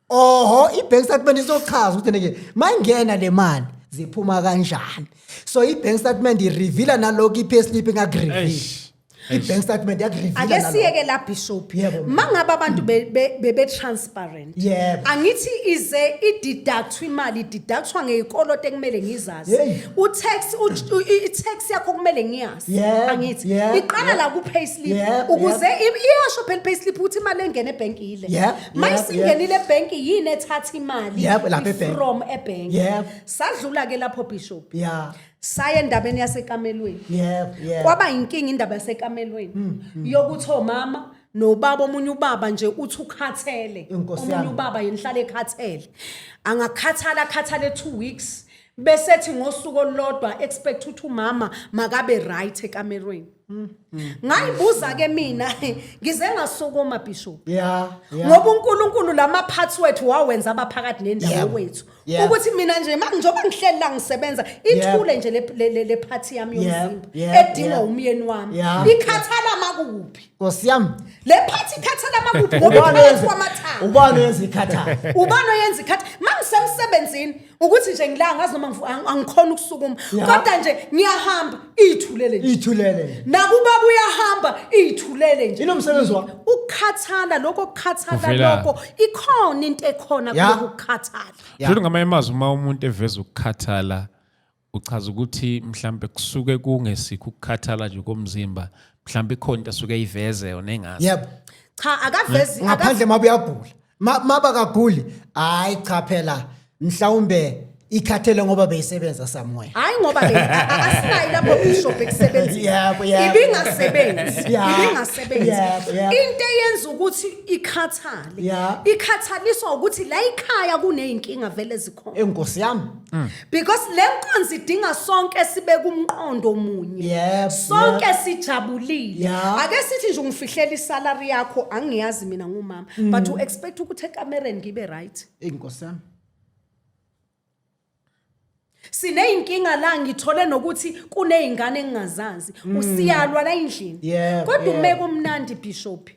Oho, i-bank statement izochaza ukuthi neke mayingena le mali ziphuma kanjani. So i-bank statement ireveala nalokho i-payslip ingakureveal. Eish. I-bank statement yakureveala Ake nalokho. siyeke la, Bishop. Mangabe abantu bebe transparent, angithi ize i-deduct imali, i-deductwa ngeyikoloto ekumele ngizazi. U-tax, i-tax yakho kumele ngiyazi. Angithi iqala la ku payslip, ukuze iyasho phela i-payslip ukuthi imali engena ebhenki ile. Mayisingenile ebhenki, yini ethatha imali Yebo, lapha ebhenki. from ebhenki? Sadlula ke lapho, Bishop, saya endabeni yasekamelweni. Yebo yebo Kwaba inkinga indaba yasekamelweni yokuthi omama nobaba, omunye ubaba nje uthi ukhathele, Inkosi omunye yami. ubaba yena uhlale ekhathele, angakhathala akhathale 2 weeks, bese ethi ngosuku olulodwa expect ukuthi umama makabe right ekamerweni. Ngayibuza ke mina, ngize ngasukuma, Bishop, ngoba uNkulunkulu lama parts wethu wawenza abaphakathi nendawo wethu, ukuthi mina nje njengoba ngihleli la ngisebenza, ithule nje le part yami yomzimba edingwa umyeni wami, ikhathala makuphi? Nkosi yami. Le part ikhathala makuphi, ngoba Ubani iphakathi oyenza kwamathambo? Ubani oyenza ikhathala? Ubani oyenza ikhatha? Mangisemsebenzini, ukuthi nje ngila, ngazi noma angikhona ukusukuma, kodwa nje ngiyahamba, iyithulele nje. Ithulele. Nakubaba uyahamba iyithulele nje. Inomsebenzi wa- Ukukhathala lokho, kukhathala Kuvela- lokho, ikhona into ekhona Ya. kulokukhathala. Ya. Futhi ngamanye amazwi, uma umuntu eveza ukukhathala, uchaza ukuthi mhlambe kusuke kungesikho ukukhathala nje komzimba, mhlambe ikhona into asuke eyiveze yona engazi. Yebo. Cha, akavezi. Ngaphandle mabe uyagula. Maba kaguli, hayi cha, phela mhlawumbe ikhathele ngoba beyisebenza somewhere. Hayi, ngoba asinayo lapho, bishop, ekusebenzini. Yebo, yebo. Ibingasebenzi. Ibingasebenzi. Yebo, yebo. Into eyenza ukuthi ikhathale, ikhathaliswa ukuthi la ekhaya kuneyinkinga vele ezikhona. Enkosi yami. Because le nkonzo idinga sonke sibe kumqondo munye, sonke sijabulile. Ake sithi nje ungifihlela isalary yakho, angiyazi mina ngumama, but u expect ukuthi ekamereni ngibe right. Enkosi yami. Sineyinkinga la, ngithole nokuthi kuneyingane engingazazi, usiyalwa la endlini. Kodwa umeke umnandi, bishop,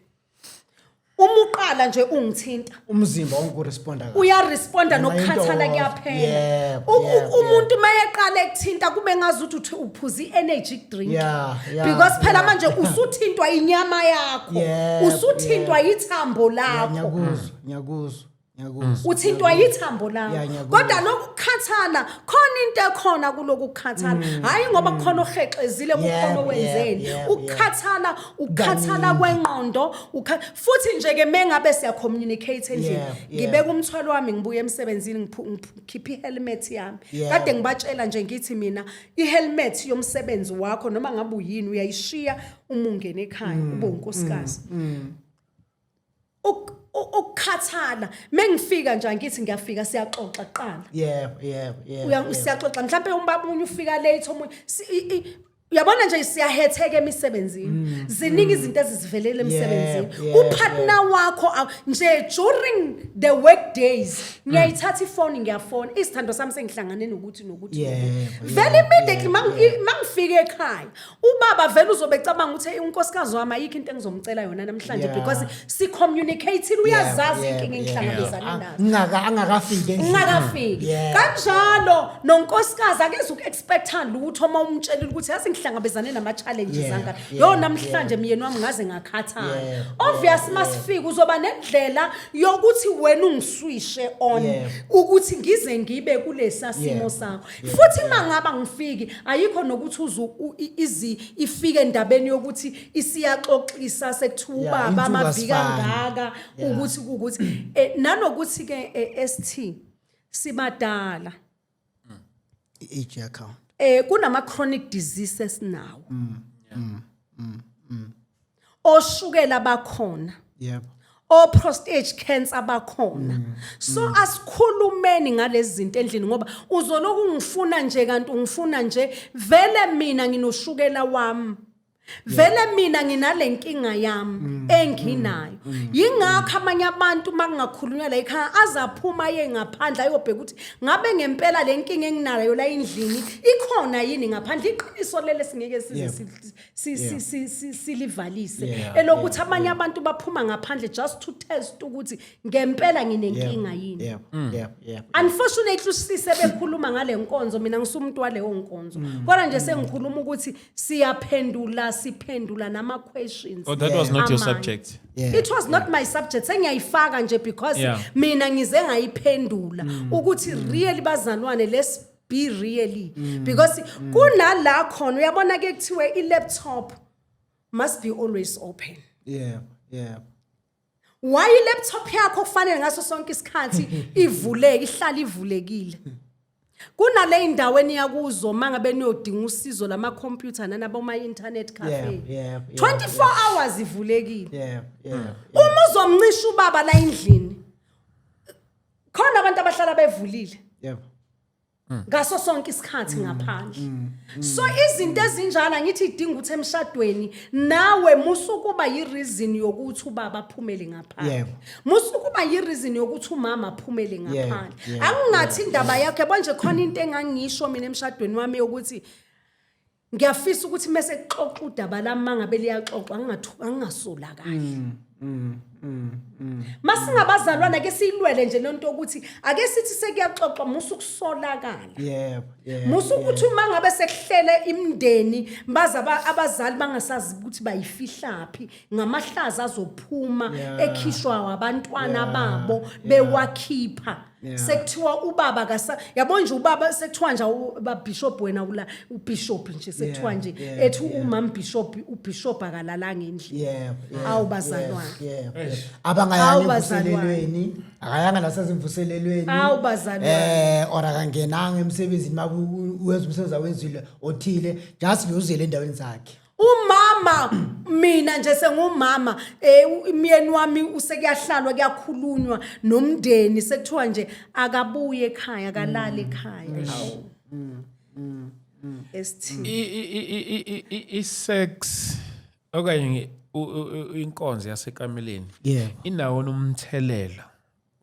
uma uqala nje ungithinta, Umzimba wonke uresponda kahle. Uyaresponda, Noma nokukhathala intokozo. kuyaphela. Umuntu mayeqala ekuthinta kube ngazi ukuthi uphuza i-energy drink, because phela manje usuthintwa inyama yakho, usuthintwa ithambo lakho. Ngiyakuzwa, ngiyakuzwa, ngiyakuzwa. Uthintwa yithambo lakho. Yeah, ngiyakuzwa. Kodwa lokhu kukhathala, khona into ekhona kulokhu kukhathala, hhayi ngoba kukhona ohexezile, kukhona owenzeni. Ukukhathala, ukukhathala kwengqondo, futhi nje-ke mengabe siyacommunicate endlini, ngibeka umthwalo wami, ngibuye emsebenzini, ngikhiphe ihelmet yami. Kade ngibatshela nje, ngithi mina ihelmet yomsebenzi wakho, noma ngabe uyini, uyayishiya uma ungena ekhaya, ube unkosikazi. Ukukhathala, mengifika nje, angithi ngiyafika, siyaxoxa kuqala. Yebo, yebo, yebo. Siyaxoxa, mhlawumbe umbaba omunye ufika late, omunye uyabona nje, siyahetheka emisebenzini, ziningi izinto ezizivelela emsebenzini. Upartner wakho nje during the work days, ngiyayithatha ifoni, ngiyafona, isithando sami, sengihlangane nokuthi nokuthi nokuthi. Vele immediately mangifika ekhaya, ubaba vele uzobe ecabanga ukuthi, "Hey, unkosikazi wami, ayikho into engizomcela yona namhlanje," because si-communicate, uyazazi inkinga engihlangabezane nazo. Angakafiki endlini. Ungakafiki. Kanjalo nonkosikazi akeze uku-expecta lutho uma umtshelile ukuthi, yazi, ngihlangabezane nama-challenges anga yo namhlanje, myeni wami, ngaze ngakhathala. Obvious, masifika uzoba nendlela yokuthi wena ungiswishe on ukuthi ngize ngibe kulesa simo sakho. Futhi uma ngaba ngifiki, ayikho nokuthi uzu izi ifike endabeni yokuthi isiyaxoxisa, sekuthiwa ubaba insuku amaviki asifani. angaka, ukuthi kukuthi nanokuthi ke ST sibadala. I-age account. Kunama chronic diseases nawo, oshukela bakhona, o prostate cancer bakhona, so asikhulumeni ngalezi zinto endlini, ngoba uzoloku ungifuna nje, kanti ungifuna nje vele mina nginoshukela wami, vele mina nginale nkinga yami enginayo. Yingakho amanye abantu makungakhulunywa la ekhaya azaphuma aye ngaphandle, ayobheka ukuthi ngabe ngempela le nkinga enginayo la endlini ikhona yini ngaphandle. Iqiniso lele singeke size silivalise, elokuthi abanye abantu baphuma ngaphandle just to test ukuthi ngempela nginenkinga yini. Yebo, yebo, yebo. Unfortunately, usise bekhuluma ngale nkonzo, mina ngisumuntu waleyo nkonzo, kodwa nje sengikhuluma ukuthi siyaphendula, siphendula nama questions. Oh, that was not your Amanye. subject. It was not my subject, sengiyayifaka nje because mina ngize ngayiphendula ukuthi really, bazalwane, let's be really, because kunala khona uyabona ke kuthiwe i-laptop must be always open. Yebo, yebo. Why i-laptop yakho kufanele ngaso sonke isikhathi ivuleke, ihlale ivulekile? Kunale indaweni yakuzo mangabe niyodinga usizo lamakhompyutha nanaboma-internet cafe, 24 hours ivulekile. Yebo, yebo. Uma uzomncisha ubaba la endlini, khona abantu abahlala bevulile ngaso sonke isikhathi ngaphandle. So izinto ezinjalo, ngithi idinga ukuthi emshadweni nawe musukuba yi-reason yokuthi ubaba aphumele ngaphandle, musukuba yi-reason yokuthi umama aphumele ngaphandle. Angingathi indaba yakho, yabo nje, khona into engangisho mina emshadweni wami yokuthi ngiyafisa ukuthi mase kuxoxa udaba lami, mangabe liyaxoxwa, angingasolakali. Masingabazalwana ke siyilwele nje lento ukuthi ake sithi sekuyaxoxwa, musa ukusolakala. yebo yebo Musa ukuthi uma ngabe sekuhlele imindeni baze abazali bangasazi ukuthi bayifihlaphi ngamahlaza azophuma ekhishwa abantwana babo bewakhipha. Sekuthiwa ubaba kasa, yabo nje, ubaba sekuthiwa nje ba bishop, wena ula ubishop nje, sekuthiwa nje ethi umam bishop, ubishop akalalanga endlini. yebo yebo, Awu, bazalwane. Yebo. Abangayanga Awu, bazalwane. emvuselelweni, akayanga nasezimvuselelweni. Awu, bazalwane. Or akangenanga emsebenzini, maku wenza umsebenzi awenzile othile, just nje uzele endaweni zakhe. Umama, mina nje sengumama, umyeni wami usekuyahlalwa, kuyakhulunywa nomndeni, sekuthiwa nje akabuye ekhaya, akalali ekhaya. Awu, ST. I-sex okanye inkonzo yasekameleni inawo umthelela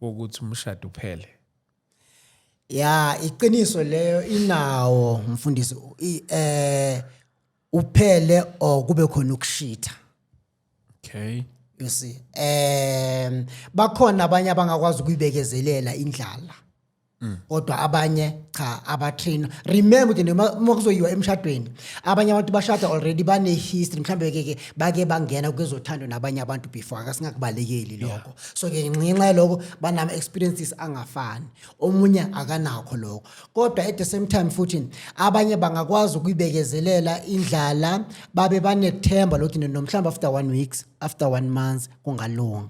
wokuthi umshado uphele? Ya, iqiniso leyo, inawo mfundisi, uphele or kube khona ukushitha. You see, bakhona abanye abangakwazi ukuyibekezelela indlala, kodwa abanye cha, abatrain. Remember ukuthi noma uma kuzoyiwa emshadweni, abanye abantu bashada already bane history, mhlambe ke bake bangena kwezothando nabanye abantu before, akasingakubalekeli lokho. So ke ngenxa yalokho banama experiences angafani, omunye akanakho lokho. Kodwa at the same time futhi abanye bangakwazi ukuyibekezelela indlala, babe banethemba lokuthi nomhlawumbe after one weeks, after one month kungalunga.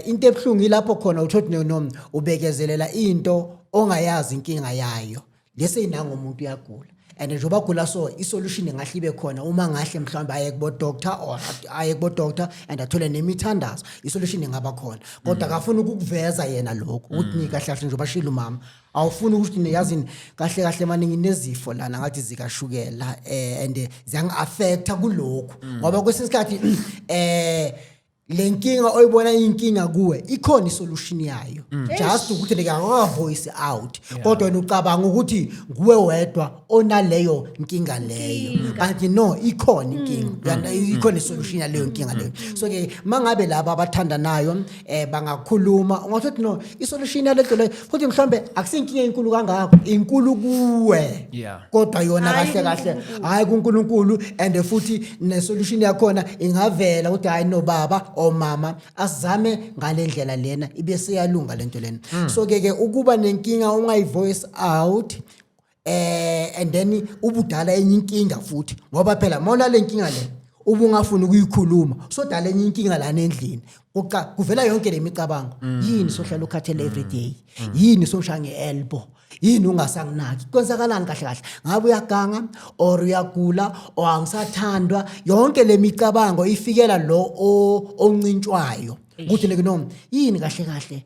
Into ebuhlungu ilapho khona uthothi no ubekezelela into ongayazi inkinga yayo, lese inanga umuntu uyagula, and njengoba gula so isolution ingahle ibe khona uma ngahle mhlawumbe aye kubo doctor or aye kubo doctor and athole nemithandazo, isolution ingaba khona. Kodwa akafuni ukukuveza yena lokho ukuthi ni kahle kahle, njengoba shilo umama, awufuni ukuthi niyazini kahle kahle manje nginezifo lana ngathi zikashukela, and ziyangi-affecta kulokhu, ngoba kwesinye isikhathi le nkinga oyibona inkinga kuwe ikhona isolution yayo, just ukuthi like akaka voice out, kodwa wena ucabanga ukuthi nguwe wedwa onaleyo nkinga leyo, kanti no, ikhona inkinga. Ikhona isolution yaleyo nkinga leyo. So ke mangabe laba abathandanayo bangakhuluma, ungathi no, isolution yalento leyo futhi mhlambe akusinkinga enkulu kangako, inkulu kuwe, kodwa yona Hhayi kahle kahle kuNkulunkulu. Hayi kuNkulunkulu, and futhi nesolution yakhona ingavela ukuthi hayi no, baba or mama, asizame ngale ndlela lena, ibe seyalunga lento lena. So ke ukuba nenkinga ungayi voice out, and then ubudala enye inkinga futhi, ngoba phela mawuna le nkinga le ubungafuni ukuyikhuluma, sodala enye inkinga lana endlini. Kuvela yonke lemicabango: yini sohlala ukhathele every day? Yini soshaya nge-elbow? Yini ungasanginaki? Kwenzakalani kahle kahle? Ngabe uyaganga or uyagula or angisathandwa? Yonke le micabango ifikela lo oncintshwayo ukuthi like no, yini kahle kahle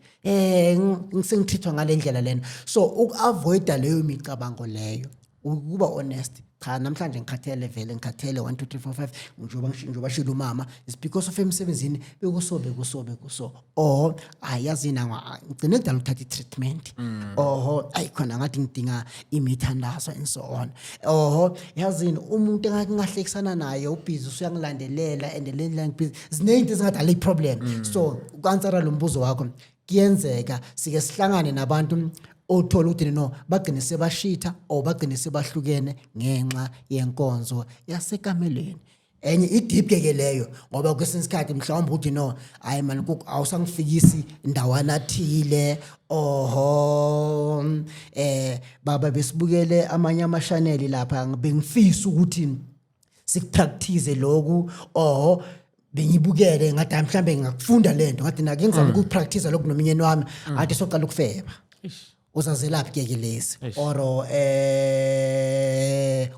ngisengithithwa ngale ndlela lena? So uku-avoida leyo micabango leyo, ukuba honest: cha, namhlanje ngikhathele vele, ngikhathele, 1 2 3 4 5, njengoba shilo umama, it's because of emsebenzini bekuso bekuso bekuso, or ayi yazini, ngigcine kudala ukuthatha i-treatment, oho ayi khona ngathi ngidinga imithandazo and so on, oho yazini umuntu engake ngahlekisana naye ubhizi usuyangilandelela and le ndlela ngibhizi, ziningi into ezingadala i-problem. So uku-answera lo mbuzo wakho, kuyenzeka sike sihlangane nabantu othola ukuthi no, bagcine sebashitha or bagcine sebahlukene ngenxa yenkonzo yasekamelweni. Enye i-deep ke leyo, ngoba kwesinye isikhathi mhlawumbe ukuthi no, hayi man, awusangifikisi ndawana thile, oho baba besibukele amanye amashaneli lapha, bengifisa ukuthi sikupractice lokhu, or bengibukele ngathi hayi mhlambe ngingakufunda lento, ngathi nake ngizama ukupractice lokhu nomnyeni wami, athi soqala ukufeba, uzazelaphi ke ke lesi, or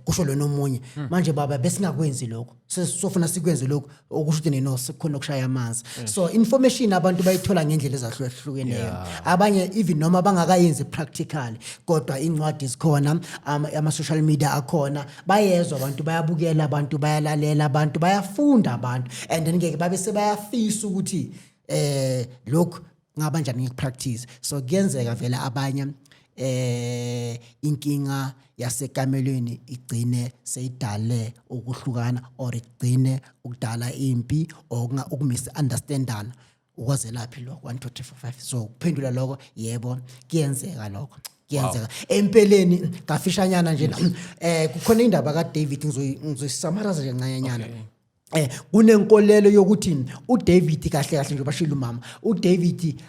kusho lona omunye manje, baba besingakwenzi lokho, sesofuna sikwenze lokho, okusho ukuthi nino sekukhona ukushaya amanzi. So information abantu bayithola ngendlela ezahlukahlukeneyo. Abanye even noma bangakayenzi practically, kodwa incwadi zikhona, ama social media akhona, bayezwa abantu, bayabukela abantu, bayalalela abantu, bayafunda abantu, and then ke babe sebayafisa ukuthi lokhu ngaba njani ngikupractice. So kuyenzeka vele abanye inkinga yasekamelweni igcine seyidale ukuhlukana or igcine ukudala impi or ukumisunderstandana. Ukwazelaphi lokho? 1 2 3 4 5. So kuphendula lokho, yebo, kuyenzeka lokho, kuyenzeka empeleni. Kafishanyana nje, kukhona indaba kaDavid, ngizoyisummarize nje kancanyana. Kunenkolelo yokuthi uDavid, kahle kahle nje bashilo umama, uDavid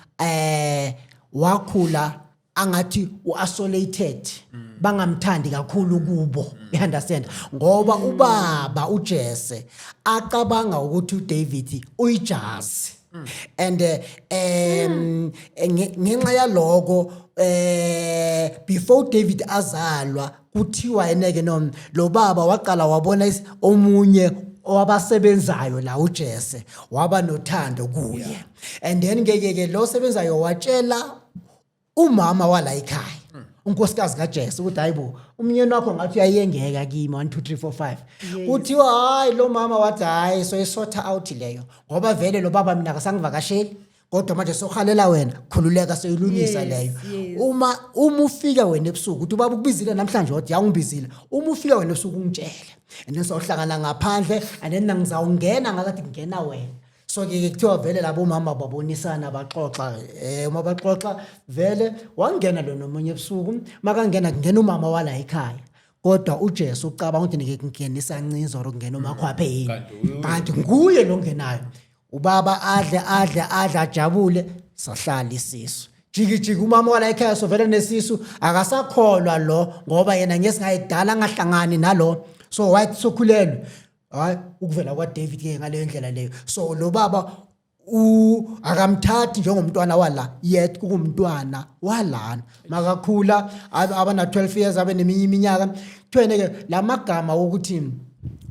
wakhula angathi uisolated, bangamthandi kakhulu kubo, you understand, ngoba ubaba uJesse acabanga ukuthi uDavid uyijazi and ngenxa yaloko, before David azalwa, kuthiwa yeneke no lo baba waqala wabona omunye owabasebenzayo la uJesse, waba nothando kuye, and then ke ke ke lo sebenzayo watshela umama wala ekhaya, unkosikazi kaJesse, ukuthi hayibo, umnyeni wakho ngathi uyayengeka kimi, 1 2 3 4 5. Kuthiwa hayi, lo mama wathi hayi, so isort out leyo, ngoba vele lo baba mina akasangivakasheli, kodwa manje sohalela wena, khululeka, soyilungisa leyo. Uma ufika wena ebusuku, uthi ubaba ukubizile namhlanje, wathi yangibizile, uma ufika wena ebusuku ungitshele, and then sohlangana ngaphandle, and then ngizawungena ngakathi kungena wena. So ke kuthiwa vele labo mama babonisana, baxoxa, uma baxoxa vele wangena lo nomunye ebusuku. Makangena, kungena umama wala ekhaya, kodwa uJesu ucabanga ukuthi nike kungenisa ncinzo or kungena umakhwaphe yini, kanti nguye lo ngenayo. Ubaba adle, adle, adle, ajabule, sahlala isisu jiki jiki. Umama wala ekhaya sovela nesisu, akasakholwa lo ngoba yena ngesingayidala angahlangani nalo, so wathi sokhulelwe. Hayi, ukuvela kwaDavid ke ngaleyo ndlela leyo. So lo baba akamthathi njengomntwana wala, yet kungumntwana walana. Makakhula abana 12 years, abe neminye iminyaka, kuthiwene ke lamagama wokuthi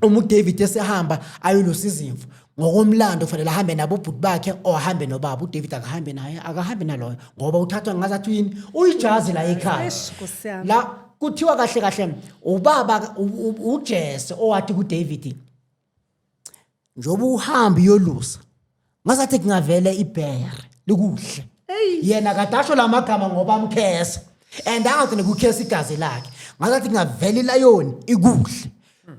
uma uDavid esehamba ayolusa izimvu, ngokomlando kufanele ahambe nabo ubhuti bakhe or ahambe nobaba. uDavid akahambe naye, akahambe naloyo, ngoba uthathwa ngazathi yini, uyijazi la ekhaya. Eish, Nkosi yami. La kuthiwa kahle kahle ubaba uJesse owathi kuDavid, njengoba uhamba uyolusa, ngazathi kungavele ibhere likuhle. Yena kadasho lamagama ngoba amkhesa and angagcine kukhesa igazi lakhe, ngazathi kungavela ilayoni ikuhle.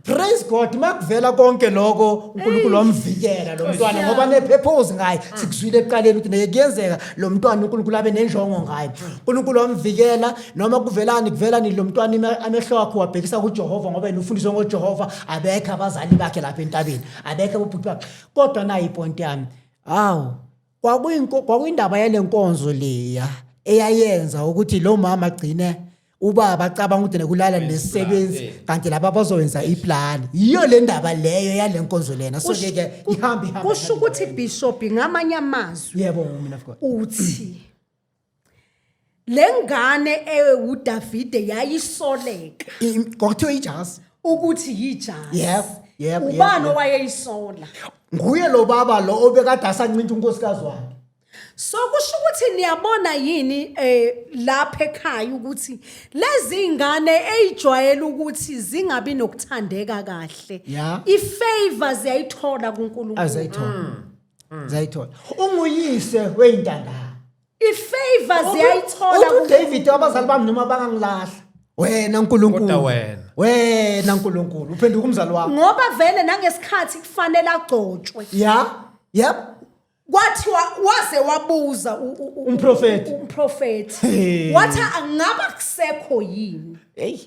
Praise God, makuvela konke lokho, uNkulunkulu wamvikela lo mntwana ngoba nepurpose ngaye. Sikuzwile ekuqaleni ukuthi neke kuyenzeka lo mntwana uNkulunkulu abe nenjongo ngaye. uNkulunkulu wamvikela noma kuvelani kuvelani. Lo mntwana amehlo akhe wabhekisa kuJehova, ngoba yena ufundiswe ngoJehova. Abekho abazali bakhe lapha entabeni, abekho abobhuti bakhe, kodwa nayi ipoint yami, hawu, kwakuyindaba yale nkonzo leya eyayenza ukuthi lo mama agcine ubaba acabanga ukuthi nekulala nesisebenzi, kanti laba bazowenza iplan. Yiyo le ndaba leyo yale nkonzo lena. So ke ke ihamba ihamba. Kusho ukuthi, Bishop, ngamanye amazwi, Yebo, mina of God. uthi le ngane ewuDavide yayisoleka Kwakuthiwa ijazi ukuthi yijazi. Yebo, Ubani yebo. owayeyisola? Nguye lo baba lo obekade asancinta unkosikazi wakhe. So kusho ukuthi niyabona yini lapha ekhaya ukuthi lezi ingane eyijwayele ukuthi zingabi nokuthandeka kahle, ifavor ziyayithola kuNkulunkulu? Azayithola, zayithola. Unguyise weyintandane. Ifavor ziyayithola. Uthi uDavid, abazali bami noma bangangilahla, wena uNkulunkulu Kodwa wena. Wena uNkulunkulu uphenduka umzali wami. Ngoba vele nangesikhathi kufanele agcotshwe, ya yep kwathiwa waze wabuza Umprofethi. Umprofethi. Hey. Wathi angaba kusekho yini? Hey.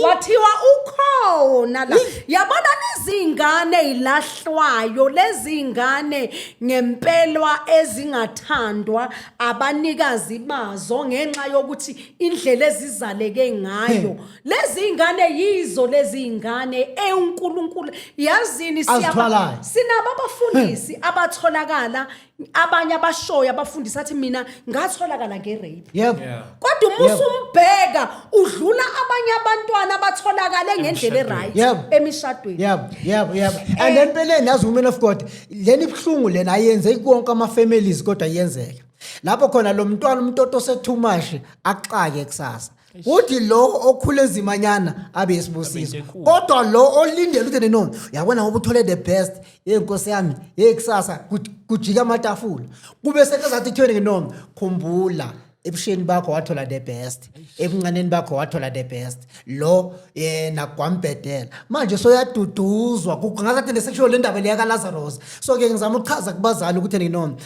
Kwathiwa ukhona la. Yabona lezingane ezilahlwayo, lezingane ngempelwa ezingathandwa abanikazi bazo ngenxa yokuthi indlela ezizaleke ngayo, lezi ingane yizo lezi ingane eUNkulunkulu yazini. Azithwalayo. Sinabo abafundisi abatholakala, abanye abashoyo abafundisi athi mina ngatholakala ngerape, kodwa uma usumbheka udlula abanye abantwana abatholakale ngendlela eright emishadweni. Yebo. And empeleni, yazi, women of God, lena ibuhlungu lena, ayenzeki konke ama-families, kodwa iyenzeka lapho khona lo mntwana umtoto ose-too much axake kusasa, uthi lo okhule enzimanyana abe yisibusiso, kodwa lo olindele ukuthi no, uyabona, ngoba uthole the best yenkosi yami yekusasa, kujika amatafula, kube sekazathi kuthweni, no, khumbula. Ebusheni bakho wathola the best, ebuncaneni bakho wathola the best, lo yena kwambhedela. Manje soyaduduzwa, ngazathi lesekusho le ndaba leya kaLazarus. So ke ngizama ukuchaza kubazali ukuthi no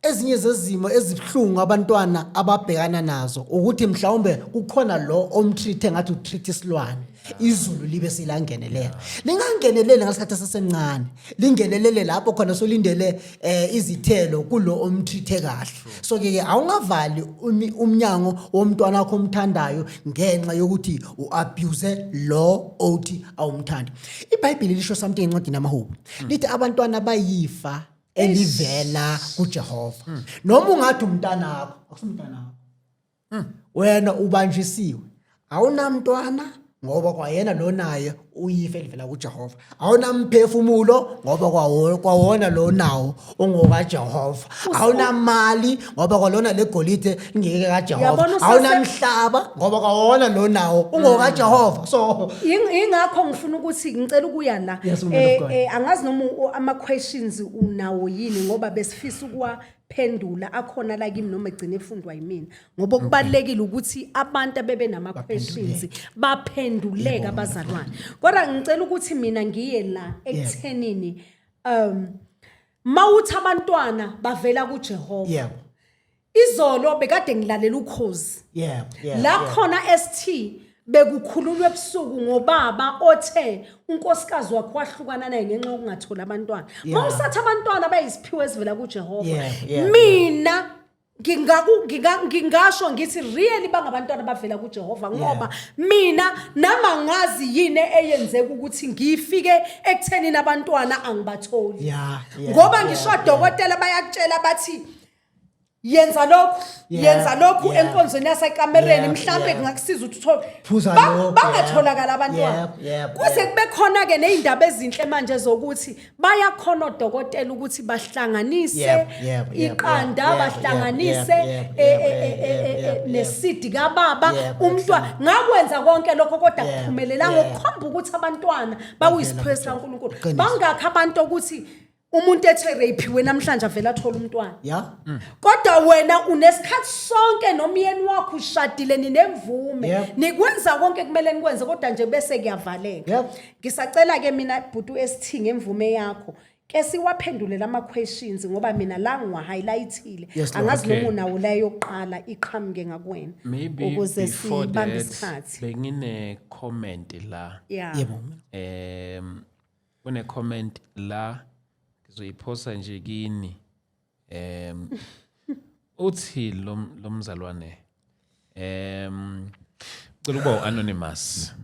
ezinye zezimo ezibuhlungu abantwana ababhekana nazo ukuthi mhlawumbe kukhona lo omtreat ngathi utreat isilwane, izulu libe silangenelela. Lingangenelele ngasikhathi esasemncane, lingenelele lapho khona solindele izithelo kulo omtreat kahle. So ke awungavali umnyango womntwana wakho omthandayo ngenxa yokuthi uabuse lo othi awumthandi. IBhayibheli lisho something encwadini yamaHubo, lithi abantwana bayifa elivela kuJehova. Noma ungathi umntanakho, akusumntanakho, wena ubanjisiwe, awunamntwana ngoba kwayena lo naye uyifa elivela kuJehova. Awunamphefumulo ngoba kwawona lo nawo ungokaJehova. Awunamali ngoba kwalona legolide lingeke kaJehova. Uyabona Awunamhlaba ngoba kwawona lo nawo ungokaJehova. So Ingakho ngifuna ukuthi ngicela ukuya la. Yes, woman of God. Angazi noma ama questions unawo yini, ngoba besifisa ukuwaphendula akhona la kimi noma egcine efundwa yimina, ngoba okubalekile ukuthi abantu abebe nama questions baphenduleke abazalwane. Kodwa ngicela ukuthi mina ngiye la ekuthenini mawuthi abantwana bavela kuJehova. Izolo bekade ngilalela ukhozi yebo la khona ST bekukhulunywa ebusuku ngobaba othe unkosikazi wakhe wahlukana naye ngenxa yokungatholi abantwana. Mawusathi abantwana bayisiphiwo esivela kuJehova, mina ngingasho ngithi really bangabantwana bavela kuJehova, ngoba mina nama ngazi yini eyenzeka ukuthi ngifike ekuthenini abantwana angibatholi, ngoba ngisho odokotela bayakutshela bathi yenza lokhu, yenza lokhu enkonzweni yasekamereni, mhlambe kungakusiza ukuthi uthole Phuza lokhu, bangatholakala abantwana. Kuze kube khona ke nezindaba ezinhle manje zokuthi bayakhona odokotela ukuthi bahlanganise iqanda, bahlanganise nesidi kababa umntwana. Ngakwenza konke lokho kodwa kuphumelelanga, okukhomba ukuthi abantwana bakuyisiphiwo sikaNkulunkulu. Qiniso. Bangakho abantu ukuthi umuntu ethe rape namhlanje avela athola umntwana, kodwa wena unesikhathi sonke nomyeni wakho, ushadile, ninemvume, nikwenza konke kumele nikwenze, kodwa nje bese kuyavaleka. Ngisacela ke mina bhuti ST, ngemvume yakho ke siwaphendule lama questions, ngoba mina la ngiwa-highlightile. Yes, Lord. Angazi noma unawo la yokuqala iqhamuke ngakuwena Maybe ukuze before sibambe that, isikhathi. bengine comment la. Kune comment la ngizoyiphosa nje kini. Uthi lo mzalwane, cela ukuba anonymous.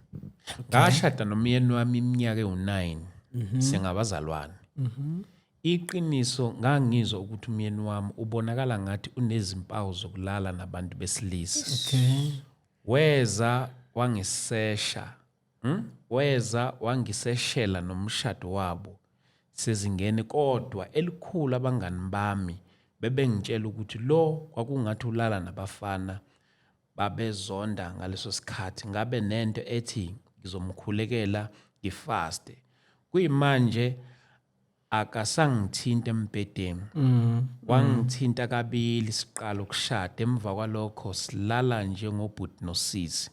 Ngashada nomyeni wami iminyaka ewu9, singabazalwane. Iqiniso ngangizwa ukuthi umyeni wami ubonakala ngathi unezimpawu zokulala nabantu besilisa. Weza wangisesha, Weza wangiseshela nomshado wabo sezingene, kodwa elikhulu abangani bami bebengitshela ukuthi lo kwakungathi ulala nabafana, babezonda ngaleso sikhathi. Ngabe nento ethi ngizomkhulekela, ngifaste. Kuyimanje akasangithinta embhedeni. Wangithinta kabili siqala ukushada, emva kwalokho silala njengobhuti nosisi.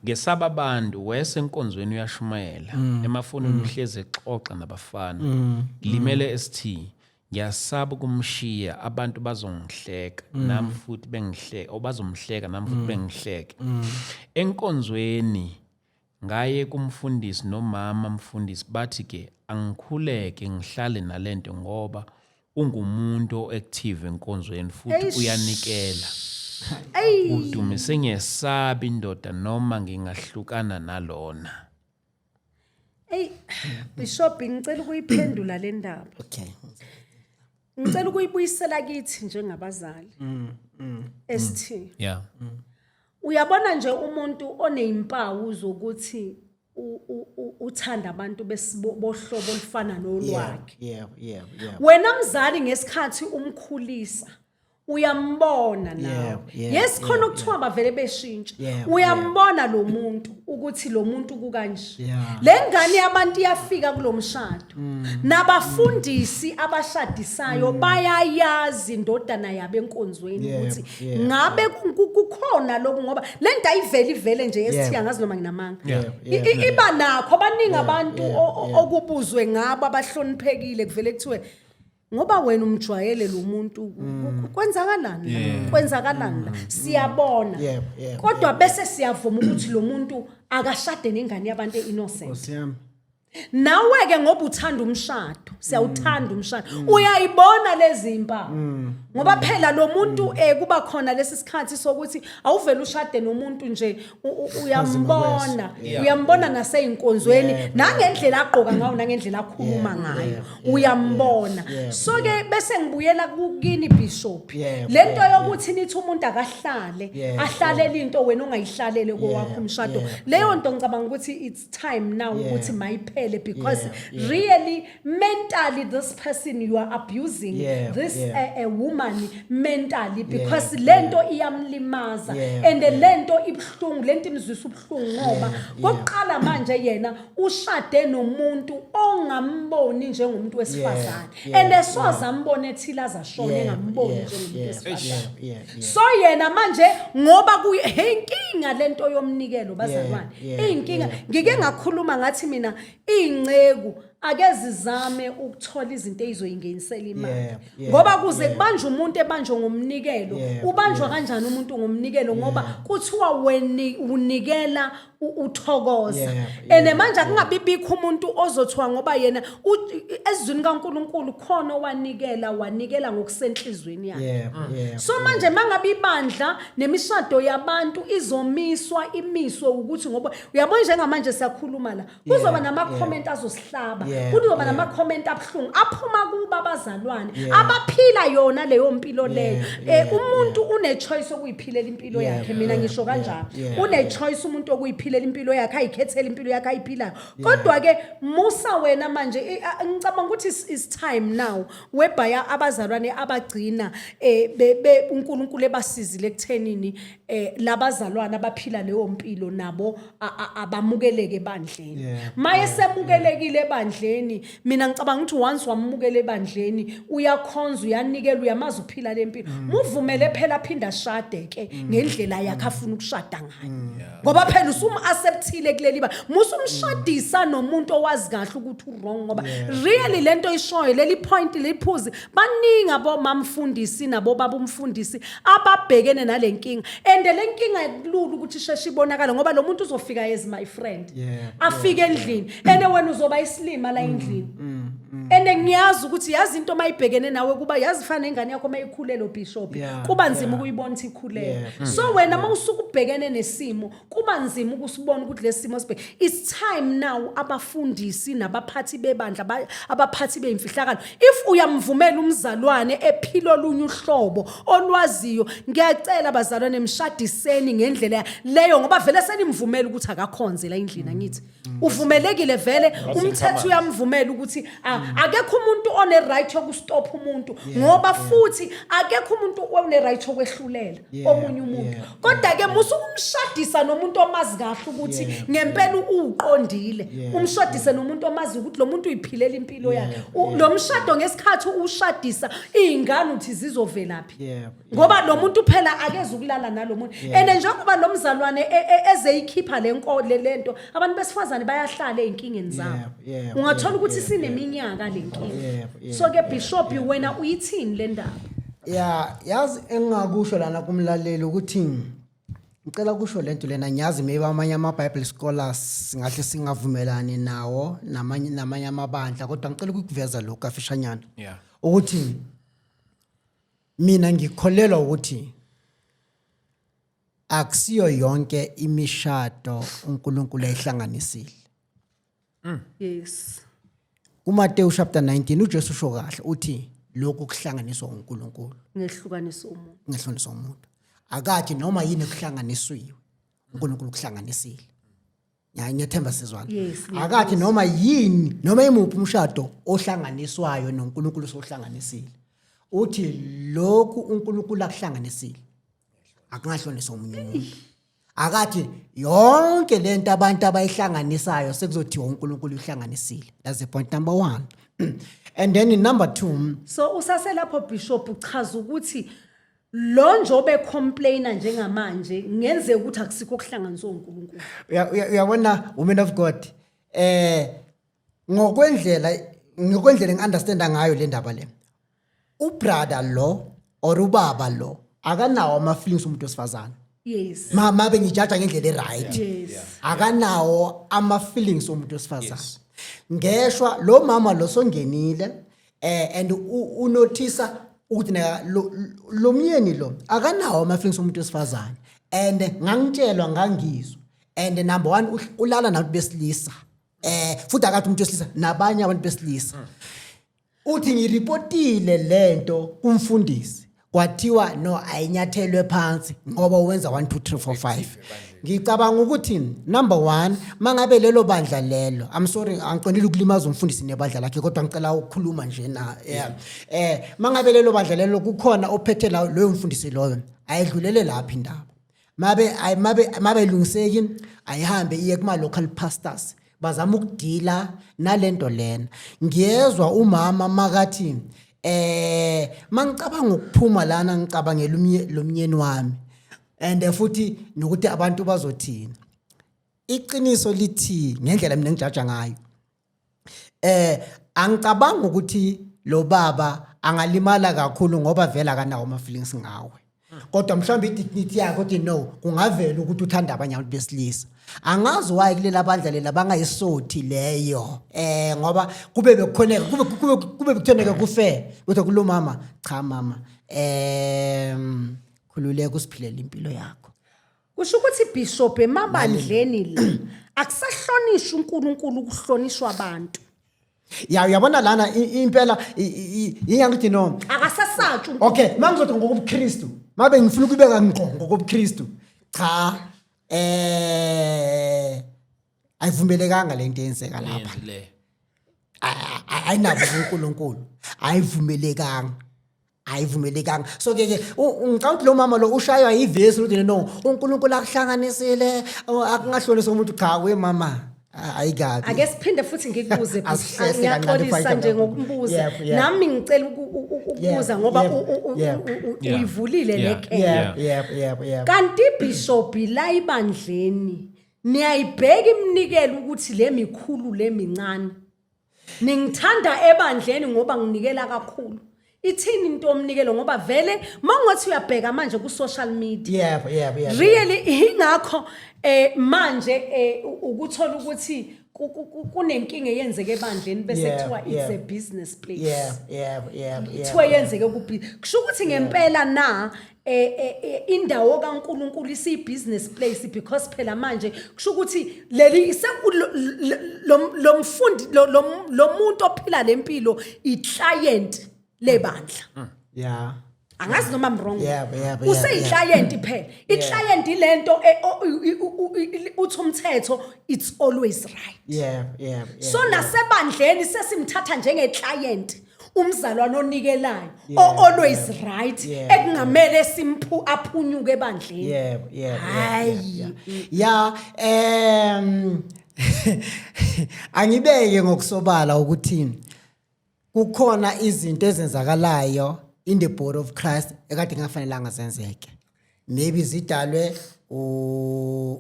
Ngesaba abantu, wese enkonzweni uyashumayela, emafonini uhlezi exoxa nabafana. Limele ST, ngiyasaba ukumshiya, abantu bazongihleka nami futhi bengihleke, obazomhleka nami futhi bengihleke. Enkonzweni ngaye kumfundisi nomama mfundisi, bathi ke angikhuleke ngihlale nalento ngoba ungumuntu o-active enkonzweni futhi uyanikela. Udumise, ngiyesaba indoda noma ngingahlukana nalona. Ey Bishop, ngicela ukuyiphendula le ndaba. Okay. Ngicela ukuyibuyisela kithi njengabazali. ST. Uyabona nje umuntu onezimpawu zokuthi uthanda abantu bohlobo olufana nolwakhe. Wena mzali, ngesikhathi umkhulisa, Uyambona nawe. Yes, khona okuthiwa bavele beshintsha. Uyambona lo muntu ukuthi lo muntu kukanje. Le ngane yabantu iyafika kulomshado. Nabafundisi abashadisayo bayayazi indodana yabo enkonzweni ukuthi ngabe kukhona lokhu, ngoba le nto ayiveli ivele nje esithi angazi noma nginamanga. Iba nakho baningi abantu okubuzwe ngabo abahloniphekile, kuvele kuthiwe ngoba wena umjwayele lo muntu, kwenzakalani la? Kwenzakalani la? Siyabona. Kodwa bese siyavuma ukuthi lo muntu akashade nengane yabantu e-innocent. Nkosi yami. Nawe ke, ngoba uthanda umshado, siyawuthanda umshado, uyayibona lezi impawu, ngoba phela lo muntu kuba khona lesi sikhathi sokuthi awuvele ushade nomuntu nje, uyambona, uyambona naseyinkonzweni, nangendlela agqoka ngayo, nangendlela akhuluma ngayo, uyambona. So ke bese ngibuyela kukini, bishop, lento yokuthi nithi umuntu akahlale ahlalele into wena ongayihlalele kowakho umshado, leyo nto ngicabanga ukuthi it's time now ukuthi mayiphele, because really, mentally, this person you are abusing, this a woman mentally, because lento iyamlimaza and lento ibuhlungu, lento imzwisa ubuhlungu, ngoba kokuqala manje yena ushade nomuntu ongamboni njengomuntu wesifazane, and esoze ambone ethile azashona engamboni njengomuntu wesifazane. So yena manje ngoba kuye, hey, inkinga lento yomnikelo, bazalwane, inkinga. Ngike ngakhuluma ngathi mina iy'nceku ake zizame ukuthola izinto ey'zoyingenisela imali, ngoba kuze kubanjwe umuntu ebanjwe ngomnikelo, ubanjwa kanjani umuntu ngomnikelo? Ngoba kuthiwa unikela uthokoza. And manje akungabi bikho umuntu ozothiwa ngoba yena ezwini kaNkuluNkulu khona owanikela, wanikela ngokusenhlizweni yakhe. So manje mangabe ibandla nemishado yabantu izomiswa, imiswe ukuthi ngoba uyabona njengamanje siyakhuluma la, kuzoba nama-comment azosihlaba, kuzoba nama-comment abuhlungu aphuma kuba abazalwane abaphila yona leyo mpilo leyo. Umuntu une-choice okuyiphilela impilo yakhe, mina ngisho kanjalo. Une-choice umuntu okuyiphilela impilo yakhe, ayikhethele impilo yakhe ayiphilayo. Kodwa-ke musa wena manje, ngicabanga ukuthi it's time now whereby abazalwane abagcina uNkulunkulu ebasizile ekuthenini labazalwane abaphila leyo mpilo nabo abamukeleke ebandleni. Maye semukelekile ebandleni, mina ngicabanga ukuthi once wamukela ebandleni, uyakhonza, uyanikela, uyamazi uphila lempilo, muvumele phela aphinda ashade ke ngendlela yakhe afuna ukushada ngayo, ngoba phela usum-acceptile kuleli ba musumshadisa nomuntu owazi kahle ukuthi u-wrong, ngoba really lento ishoyo leli point liphuzi, baningi abomamfundisi nabo baba umfundisi ababhekene nale nkinga, and le nkinga kulula ukuthi isheshe ibonakale, ngoba lo muntu uzofika as my friend, afike endlini, and wena uzoba isilima la endlini. And ngiyazi ukuthi yazi into mayibhekene nawe kuba yazi fana nengane yakho mayikhulelo, bishop, kuba nzima ukuyibona ukuthi ikhulele. So wena mawusuke ubhekene nesimo, kuba nzima ukusibona ukuthi lesi simo sibheke. It's time now abafundisi nabaphathi bebandla, abaphathi beyimfihlakalo, if uyamvumela umzalwane ephila olunye uhlobo olwaziyo, ngiyacela bazalwane, mshadiseni ngendlela leyo, ngoba vele senimvumela ukuthi akakhonze la endlini. Angithi uvumelekile vele, umthetho uyamvumela ukuthi akekho umuntu one right yokustop umuntu, ngoba futhi akekho umuntu one right yokwehlulela omunye umuntu. Kodwa ke musu umshadisa nomuntu omazi kahle ukuthi ngempela uqondile. Umshadise nomuntu omazi ukuthi lo muntu uyiphilela impilo yakhe. Lo mshado ngesikhathi ushadisa izingane uthi zizovelaphi? Ngoba lo muntu phela akeze ukulala nalo muntu, and njengoba lo mzalwane ezeyikhipha le nko le lento, abantu besifazane bayahlala ey'nkingeni zabo. Ungathola ukuthi sineminyaka le nkinga. So ke bishop, wena uyithini le ndaba? Ya, yazi engingakusho lana kumlaleli ukuthi ngicela kusho lento lena. Ngiyazi maybe amanye ama-Bible scholars singahle singavumelani nawo, namanye amabandla, kodwa ngicela ukukuveza lokhu kafishanyana ukuthi mina ngikholelwa ukuthi akusiyo yonke imishado uNkulunkulu ayihlanganisile. KuMateyu chapter 19 uJesu usho kahle, uthi lokhu kuhlanganiswa uNkulunkulu ngehlukanisa umuntu. Ngehlukanisa umuntu. Akathi noma yini ekuhlanganisiwe uNkulunkulu kuhlanganisile. Ngiyathemba sizwana. Yes. Akathi noma yini, noma imuphi umshado ohlanganiswayo noNkulunkulu sohlanganisile. Uthi lokhu uNkulunkulu akuhlanganisile akungahloniswa omunye umuntu. Akathi yonke lento abantu abayihlanganisayo sekuzothiwa uNkulunkulu uhlanganisile. That's the point number 1. And then in number 2, So usaselapho, Bishop, uchaza ukuthi lo njobe complainer njengamanje ngenzeka ukuthi akusikho okuhlanganiswe uNkulunkulu. Uyabona, woman of God, ngokwendlela ngi-understanda ngayo le ndaba le, ubrother lo or ubaba lo akanawo ama-feelings umuntu wesifazane. Mabe ngijaja ngendlela e-right, akanawo ama-feelings omuntu wesifazane. Ngeshwa lo mama lo songenile and unothisa ukuthi na lo myeni lo akanawo ama-feelings omuntu wesifazane, and ngangitshelwa, ngangizwa, and number one, ulala nabantu besilisa, futhi akathi umuntu wesilisa, nabanye abantu besilisa. Uthi ngiripotile lento kumfundisi, kwathiwa no, ayinyathelwe phansi ngoba wenza 1 2 3 4 5. Ngicabanga ukuthi number 1, mangabe lelo bandla lelo, I'm sorry, angiqondile ukulimaza umfundisi nebandla lakhe, kodwa ngicela ukukhuluma nje na, yeah, mangabe lelo bandla lelo kukhona ophethe la, loyo mfundisi loyo ayidlulele lapha indaba. Mabe ilungiseki, ayihambe iye kuma local pastors, bazama ukudila nalento lena. Ngiyezwa umama makathi mangicabanga ukuphuma lana, ngicabangela lomnyeni wami and futhi nokuthi abantu bazothini. Iqiniso lithi, ngendlela mina ngijaja ngayo, angicabanga ukuthi lo baba angalimala kakhulu ngoba vele akanawo ama feelings ngawe, kodwa mhlawumbe i-dignity yakhe uthi no, kungavela ukuthi uthanda abanye abantu besilisa. Angazi why kulela bandla lela bangayisothi leyo, ngoba kube bekukhoneka, kube bekuthoneka kufair ukuthi kulo mama, cha mama, khululeka, usiphilela impilo yakho. Kusho ukuthi, Bishop, emabandleni la akusahlonishwa uNkulunkulu, ukuhlonishwa abantu. Ya, uyabona lana, impela ingakuthi no. Akasasatshwa. Okay, mangizothi ngokobuKristu, mabe ngifuna ukubeka ngqo ngokobuKristu, cha, ayivumelekanga lento eyenzeka lapha. Le. Ayinabo uNkulunkulu, ayivumelekanga, ayivumelekanga. So ke ngicabanga ukuthi lo mama lo ushaywa ivesi ukuthi no, uNkulunkulu akuhlanganisile akungahloliswa umuntu. Cha we mama, ayikabi. Ake siphinde futhi ngikubuze, Bishop. Asihlehle kancane. Ngiyaxolisa fight nje about- ngokumbuza. Yep. Nami ngicela ukubuza ngoba uyivulile le can. Yep. Kanti Bishop, la ibandleni niyayibheka iminikelo ukuthi le mikhulu, le mincane? Ningithanda ebandleni ngoba nginikela kakhulu. Ithini into yomnikelo? Ngoba vele mawungathi uyabheka manje ku social media, yep yep yep really, ingakho manje ukuthola ukuthi kunenkinga eyenzeke ebandleni bese kuthiwa it's a business place. Kuthiwa yenzeke kuphi? Kusho ukuthi ngempela na indawo kaNkuluNkulu isiyi-business place? Because phela manje kusho ukuthi leli lo mfundi lo muntu ophila lempilo i-client lebandla. Angazi noma I'm wrong. Yebo. Useyi-client phela. I-client ilento uthi umthetho, it's always right. Yebo. So nasebandleni sesimthatha njenge-client umzalwane onikelayo, o-always right, ekungamele simphu aphunyuke ebandleni. Yebo. Hayi. Yeah, angibeke ngokusobala ukuthi kukhona izinto ezenzakalayo in the body of Christ ekade kungafanelanga zenzeke. Maybe zidalwe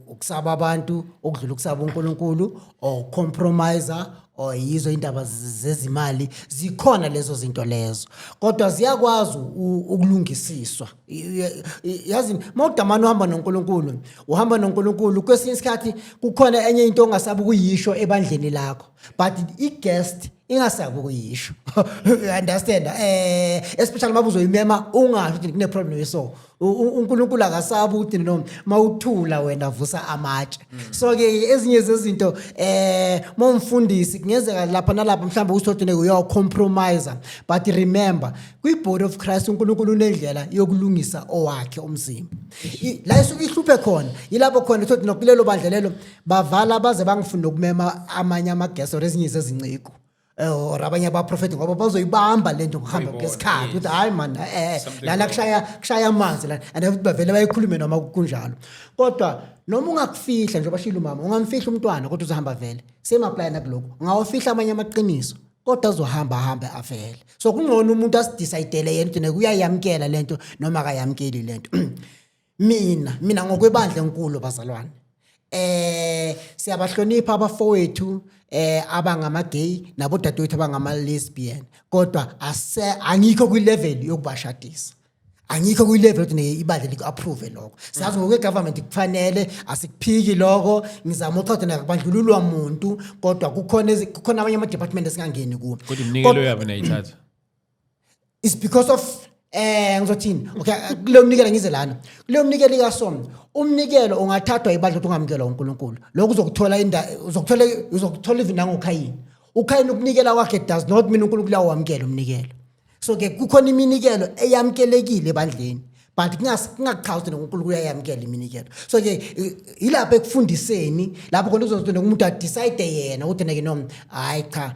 ukusaba abantu okudlula ukusaba uNkulunkulu, or compromise, or yizo indaba zezimali. Zikhona lezo zinto lezo, kodwa ziyakwazi ukulungisiswa. Yazi, mawudamane uhamba noNkulunkulu, uhamba noNkulunkulu, kwesinye isikhathi kukhona enye into ongasabi ukuyisho ebandleni lakho, but i-guest ingasabi ukuyisho, you understand? Especially uma uzoyimema, ungasho ukuthi kune problem yeso. UNkulunkulu akasabi ukuthi no, mawuthula wena vusa amatshe. So ke ezinye zezinto, mawumfundisi, kungenzeka lapha nalapha mhlawumbe usithothi uya compromise, but remember, kwi body of Christ uNkulunkulu unendlela yokulungisa owakhe umzimba. La isuke ihluphe khona yilapho khona uthothi nokulelo bandla lelo bavala baze bangifuni nokumema amanye ama guests or ezinye zezinciko. Or abanye abaprofeti, ngoba bazoyibamba lento ngokuhamba Bayibona, kwesikhathi yes. ukuthi hayi man, Something lana wrong. kushaya amanzi lana, and futhi bavele bayikhulume noma kunjalo. Kodwa noma ungakufihla, njengoba shilo umama, ungamfihla umntwana kodwa uzohamba vele. Same apply nakulokhu, ungawafihla amanye amaqiniso kodwa azohamba ahambe avele. So kungcono umuntu asidecide yena ukuthi uyayamkela lento noma akayamkeli lento. Mina ngokwebandla enkulu, bazalwane, siyabahlonipha abafowethu abangama gay nabodadewethu abangama lesbian, kodwa ase angikho kwi level yokubashadisa, angikho kwi level ukuthi ibandla liku-approve lokho. Siyazi ngokwe-government kufanele, asikuphiki lokho. Ngizama ukuchaza nakubandlululwa muntu, kodwa kukhona amanye ama-department esingangeni kuwo. Kodwa iminikelo yabo niyayithatha. It's because of ngizothini, okay, kuleyo mnikelo, ngize lana kuleyo mnikelo ikaSono. Umnikelo ungathathwa ibandla ukuthi ungamukelwa uNkulunkulu. Lokho uzokuthola inda uzokuthola even nangoKhayini. uKhayini ukunikela kwakhe does not mean uNkulunkulu awamukela umnikelo. So ke kukhona iminikelo eyamkelekile ebandleni, but kungakuchazi ukuthi uNkulunkulu uyayamukela iminikelo. So ke ilapho ekufundiseni lapho khona uzothi umuntu adecide yena ukuthi neke noma hayi cha,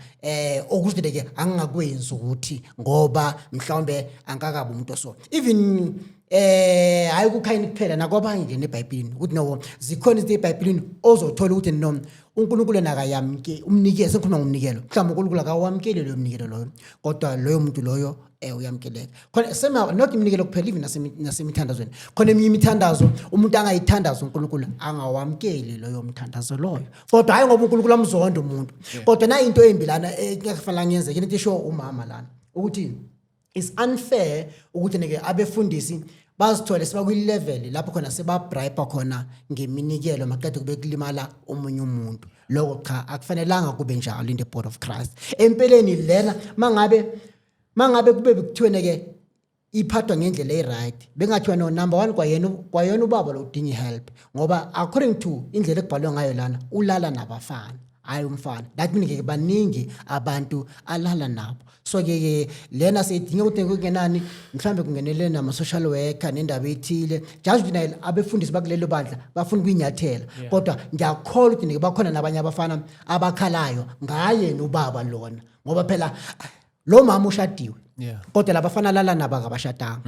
okuthi ke angingakwenzi ukuthi ngoba mhlawumbe angikakabi umuntu. So even hayi kuKhayini kuphela, nakwabanye nje neBhayibhelini, ukuthi no, zikhona izinto eBhayibhelini ozothola ukuthi no, uNkulunkulu nakayamke umnikelo. Sengikhuluma ngomnikelo, mhlawumbe uNkulunkulu akawamkeli loyo mnikelo loyo, kodwa loyo muntu loyo uyamkeleka khona. Sema not iminikelo kuphela, even nasemithandazweni khona eminye imithandazo umuntu angayithandaza uNkulunkulu angawamkeli loyo mthandazo loyo, kodwa hayi ngoba uNkulunkulu amzonda umuntu. Kodwa nayi into embi lana ekufanele ngiyenzeke, into esho umama lana ukuthi it's unfair ukuthi neke abefundisi bazithole sebakwi-level lapho khona sebabribe khona ngeminikelo, maqede kube kulimala omunye umuntu. Lokho cha, akufanelanga kube njalo in the body of Christ. Empeleni lena mangabe kube kuthiwe ke iphathwa ngendlela e-right, bengathiwa no, number one, kwayena ubaba lo udinga i-help, ngoba according to indlela ekubhalwe ngayo lana ulala nabafana, hayi umfana. That mean ke baningi abantu alala nabo. So ke ke lena seyidinga ukuthi kungenani mhlambe kungenelele nama-social worker nendaba ethile, just ukuthi naye abefundisi bakulelo bandla bafuna ukuyinyathela. Kodwa ngiyakholwa ukuthi nike bakhona nabanye abafana abakhalayo ngaye nobaba lona, ngoba phela lo mama ushadiwe, kodwa labafana lala nabo akabashadanga.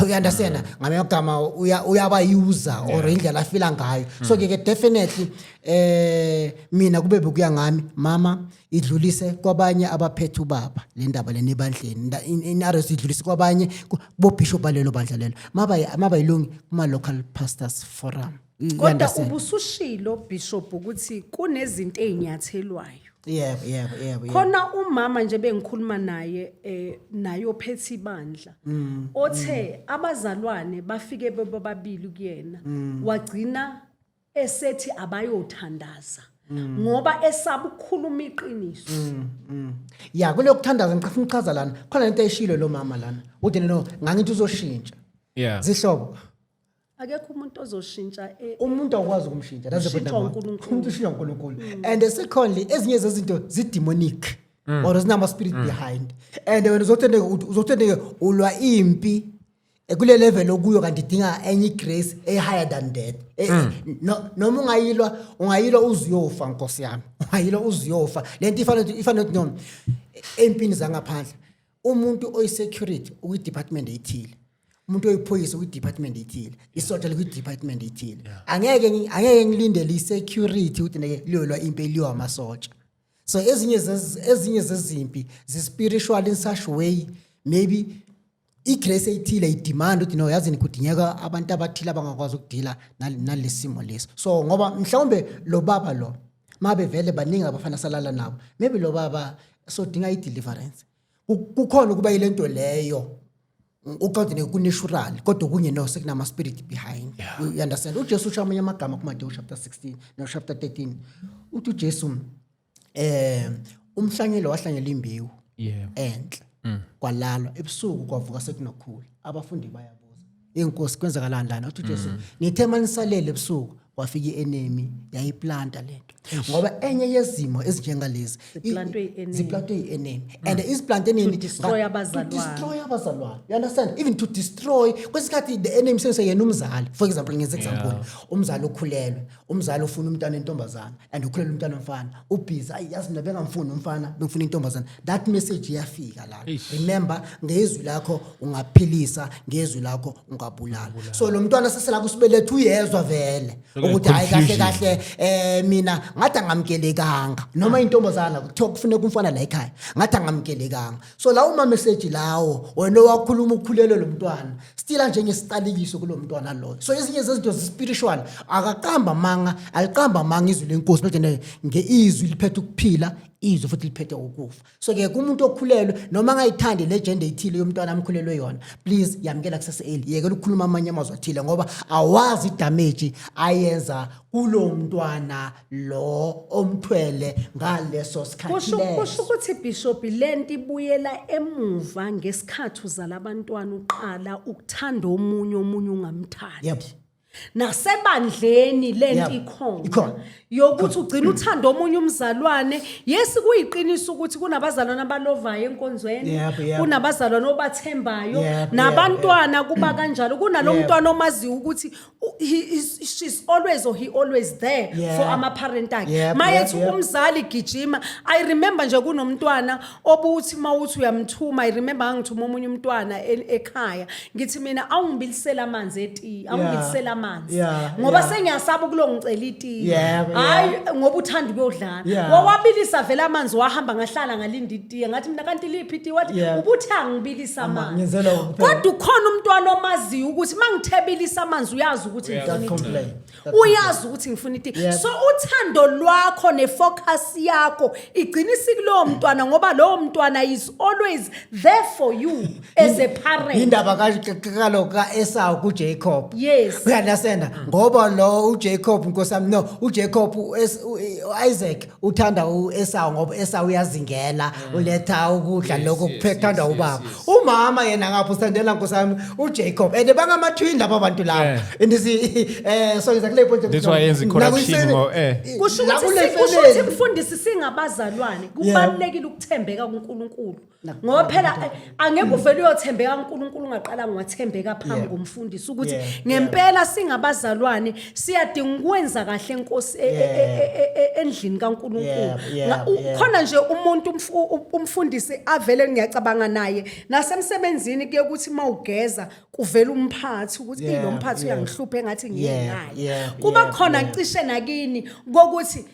Uya-understand? Ngamanye amagama uyaba-use or indlela afila ngayo. So ke ke definitely mina kube bekuya ngami, mama, idlulise kwabanye abaphethe ubaba le ndaba lena ebandleni. In others idlulise kwabanye kubobishop balelo bandla lelo, maba yilungi kuma local pastors forum. You Kodwa understand? ubusushilo, bishop, ukuthi kunezinto ey'nyathelwayo. Yebo. Khona umama nje bengikhuluma naye, naye ophethe ibandla, othe abazalwane bafike bebabili kuyena, wagcina esethi abayothandaza ngoba esaba ukukhuluma iqiniso. Ya, kuleyo kuthandaza ngifuna ukuchaza lana khona lento eshilo lo mama lana uthi no, ngangithi uzoshintsha. Zihlobo, Akekho umuntu ozoshintsha umuntu awukwazi ukumshintsha. That's the point Ushintshwa number one. uNkulunkulu. Umuntu ushintshwa uNkulunkulu. And secondly, ezinye zezinto zi-demonic or zinama-spirit behind, and wena uzothende ulwa impi kule level okuyo, kanti idinga enye i-grace e-higher than that. No, noma ungayilwa uzuyofa, nkosi yami, ungayilwa uzuyofa. Le nto ifana nokuthi noma empini zangaphandle umuntu oyi-security ukwi-department ethile, umuntu oyiphoyisa ukwi-department ethile, isotsha likwi-department ethile. Angeke ngilindele i-security ukuthi neke liyolwa impi eliwa amasotsha. So ezinye zezimpi zi-spiritual in such way, maybe i-grace ethile idemand ukuthi no, yazini, kudingeka abantu abathile abangakwazi ukudila nalesi simo leso. So ngoba mhlawumbe lo baba lo mabe vele baningi abafana salala nabo, maybe lo baba sodinga i-deliverance. Kukhona ukuba ile nto leyo uqonde ku-natural, kodwa kunye no sekunama-spirit behind. You understand? UJesu usho amanye amagama kuMateyu chapter 16 no chapter 13, uthi uJesu umhlanyelo wahlanyela imbewu enhle, kwalalwa ebusuku, kwavuka sekunokhula. Abafundi bayabuza, inkosi, kwenzakalani lana? Uthi uJesu, nithe manisalele ebusuku. Kwafika i-enemy yayiplanta lento, ngoba enye yezimo ezinjengalezi Ziplantwe i-enemy. Ziplantwe i-enemy and iziplante nini? To destroy abazalwane. To destroy abazalwane, you understand? Even to destroy, kwesikhathi the enemy sengise yena umzali, for example, ngenza example, umzali ukhulelwe, umzali ufuna umntwana entombazana and ukhulelwe umntwana omfana, ubhizi, ayi yazi mina bengamfuni umfana, bengifuna intombazana. That message iyafika la. Remember, ngezwi lakho ungaphilisa, ngezwi lakho ungabulala. So lo mntwana sesela kusibelethu uyezwa vele ukuthi hayi kahle confusion. kahle, mina ngathi angamkelekanga, noma intombazana kuthiwa kufuneka umfana la ekhaya, ngathi angamkelekanga. So lawo ma message lawo wena wakhuluma ukhulelwe lo mntwana, still njengesiqalekiso kulo mntwana loyo. So ezinye zezinto spiritual, akaqamba amanga, aliqamba amanga izwi lenkosi manje ngeizwi liphethe ukuphila, izwi futhi liphethe ukufa. So ke kumuntu okhulelwe, noma angayithandi le gender ethile yomntwana amkhulelwe yona, please yamkela kusese early, yekela ukukhuluma amanye amazwi athile ngoba awazi idamage ayenza kulo mntwana lo omthwele ngaleso sikhathi Kusho leso. ukuthi, Bishop, lento ibuyela emuva ngesikhathi uzala abantwana, uqala ukuthanda omunye, omunye ungamthandi. Nasebandleni lento ikhona. Ikhona. Yokuthi ugcina uthanda omunye umzalwane. Yes, kuyiqiniso ukuthi kunabazalwane abalovayo enkonzweni, Yebo, yebo. kunabazalwane obathembayo, nabantwana kuba kanjalo. Kunalo mntwana omaziyo ukuthi he is, she's always or he always there for ama-parent akhe. Mayethi umzali gijima. I remember nje kunomntwana obuthi mawuthi uyamthuma, I remember ngangithuma omunye umntwana ekhaya, ngithi mina awungibilisela amanzi etiye, awungibilisela amanzi ngoba sengiyasaba ukulongicela itiye. Hayi ngoba uthanda ukuyodlala. Wawabilisa vele amanzi, wahamba, ngahlala ngalinda itiye. Ngathi mina kanti liphi itiye? Wathi ubuthi angibilisa amanzi. Ngenzela ukuphela. Kodwa ukhona umntwana omaziyo ukuthi mangithebilisa amanzi uyazi ukuthi ngifuna That itiye. complaint. That Uyazi ukuthi ngifuna itiye. So uthando lwakho nefocus yakho igcina isikulowo mntwana, ngoba lowo mntwana is always there for you as a parent. Indaba kalo ka-Esau kuJacob. Uyaunderstand? Ngoba lo uJacob, nkosi yami, no, uJacob uIsaac uthanda uEsau ngoba Esau uyazingela, uletha ukudla lokho kuphekwa ubaba. Umama yena ngapha usandela, nkosi yami, uJacob, and bangama twin laba bantu laba. And si so ngiza kule point. That's why yenza i-corruption ngo. Kusho ukuthi mfundisi, singabazalwane kubalulekile ukuthembeka kuNkulunkulu, ngoba phela angeke uvele uyothembeka kuNkulunkulu ungaqala ngathembeka phambi komfundisi ukuthi ngempela singabazalwane siyadinga ukwenza kahle enkosi endlini kaNkulunkulu. Khona nje umuntu umfundisi avele, ngiyacabanga naye nasemsebenzini kuye kuthi mawugeza kuvela umphathi ukuthi, "Ey, lo mphathi uyangihlupha engathi ngiye naye." Kuba khona cishe nakini kokuthi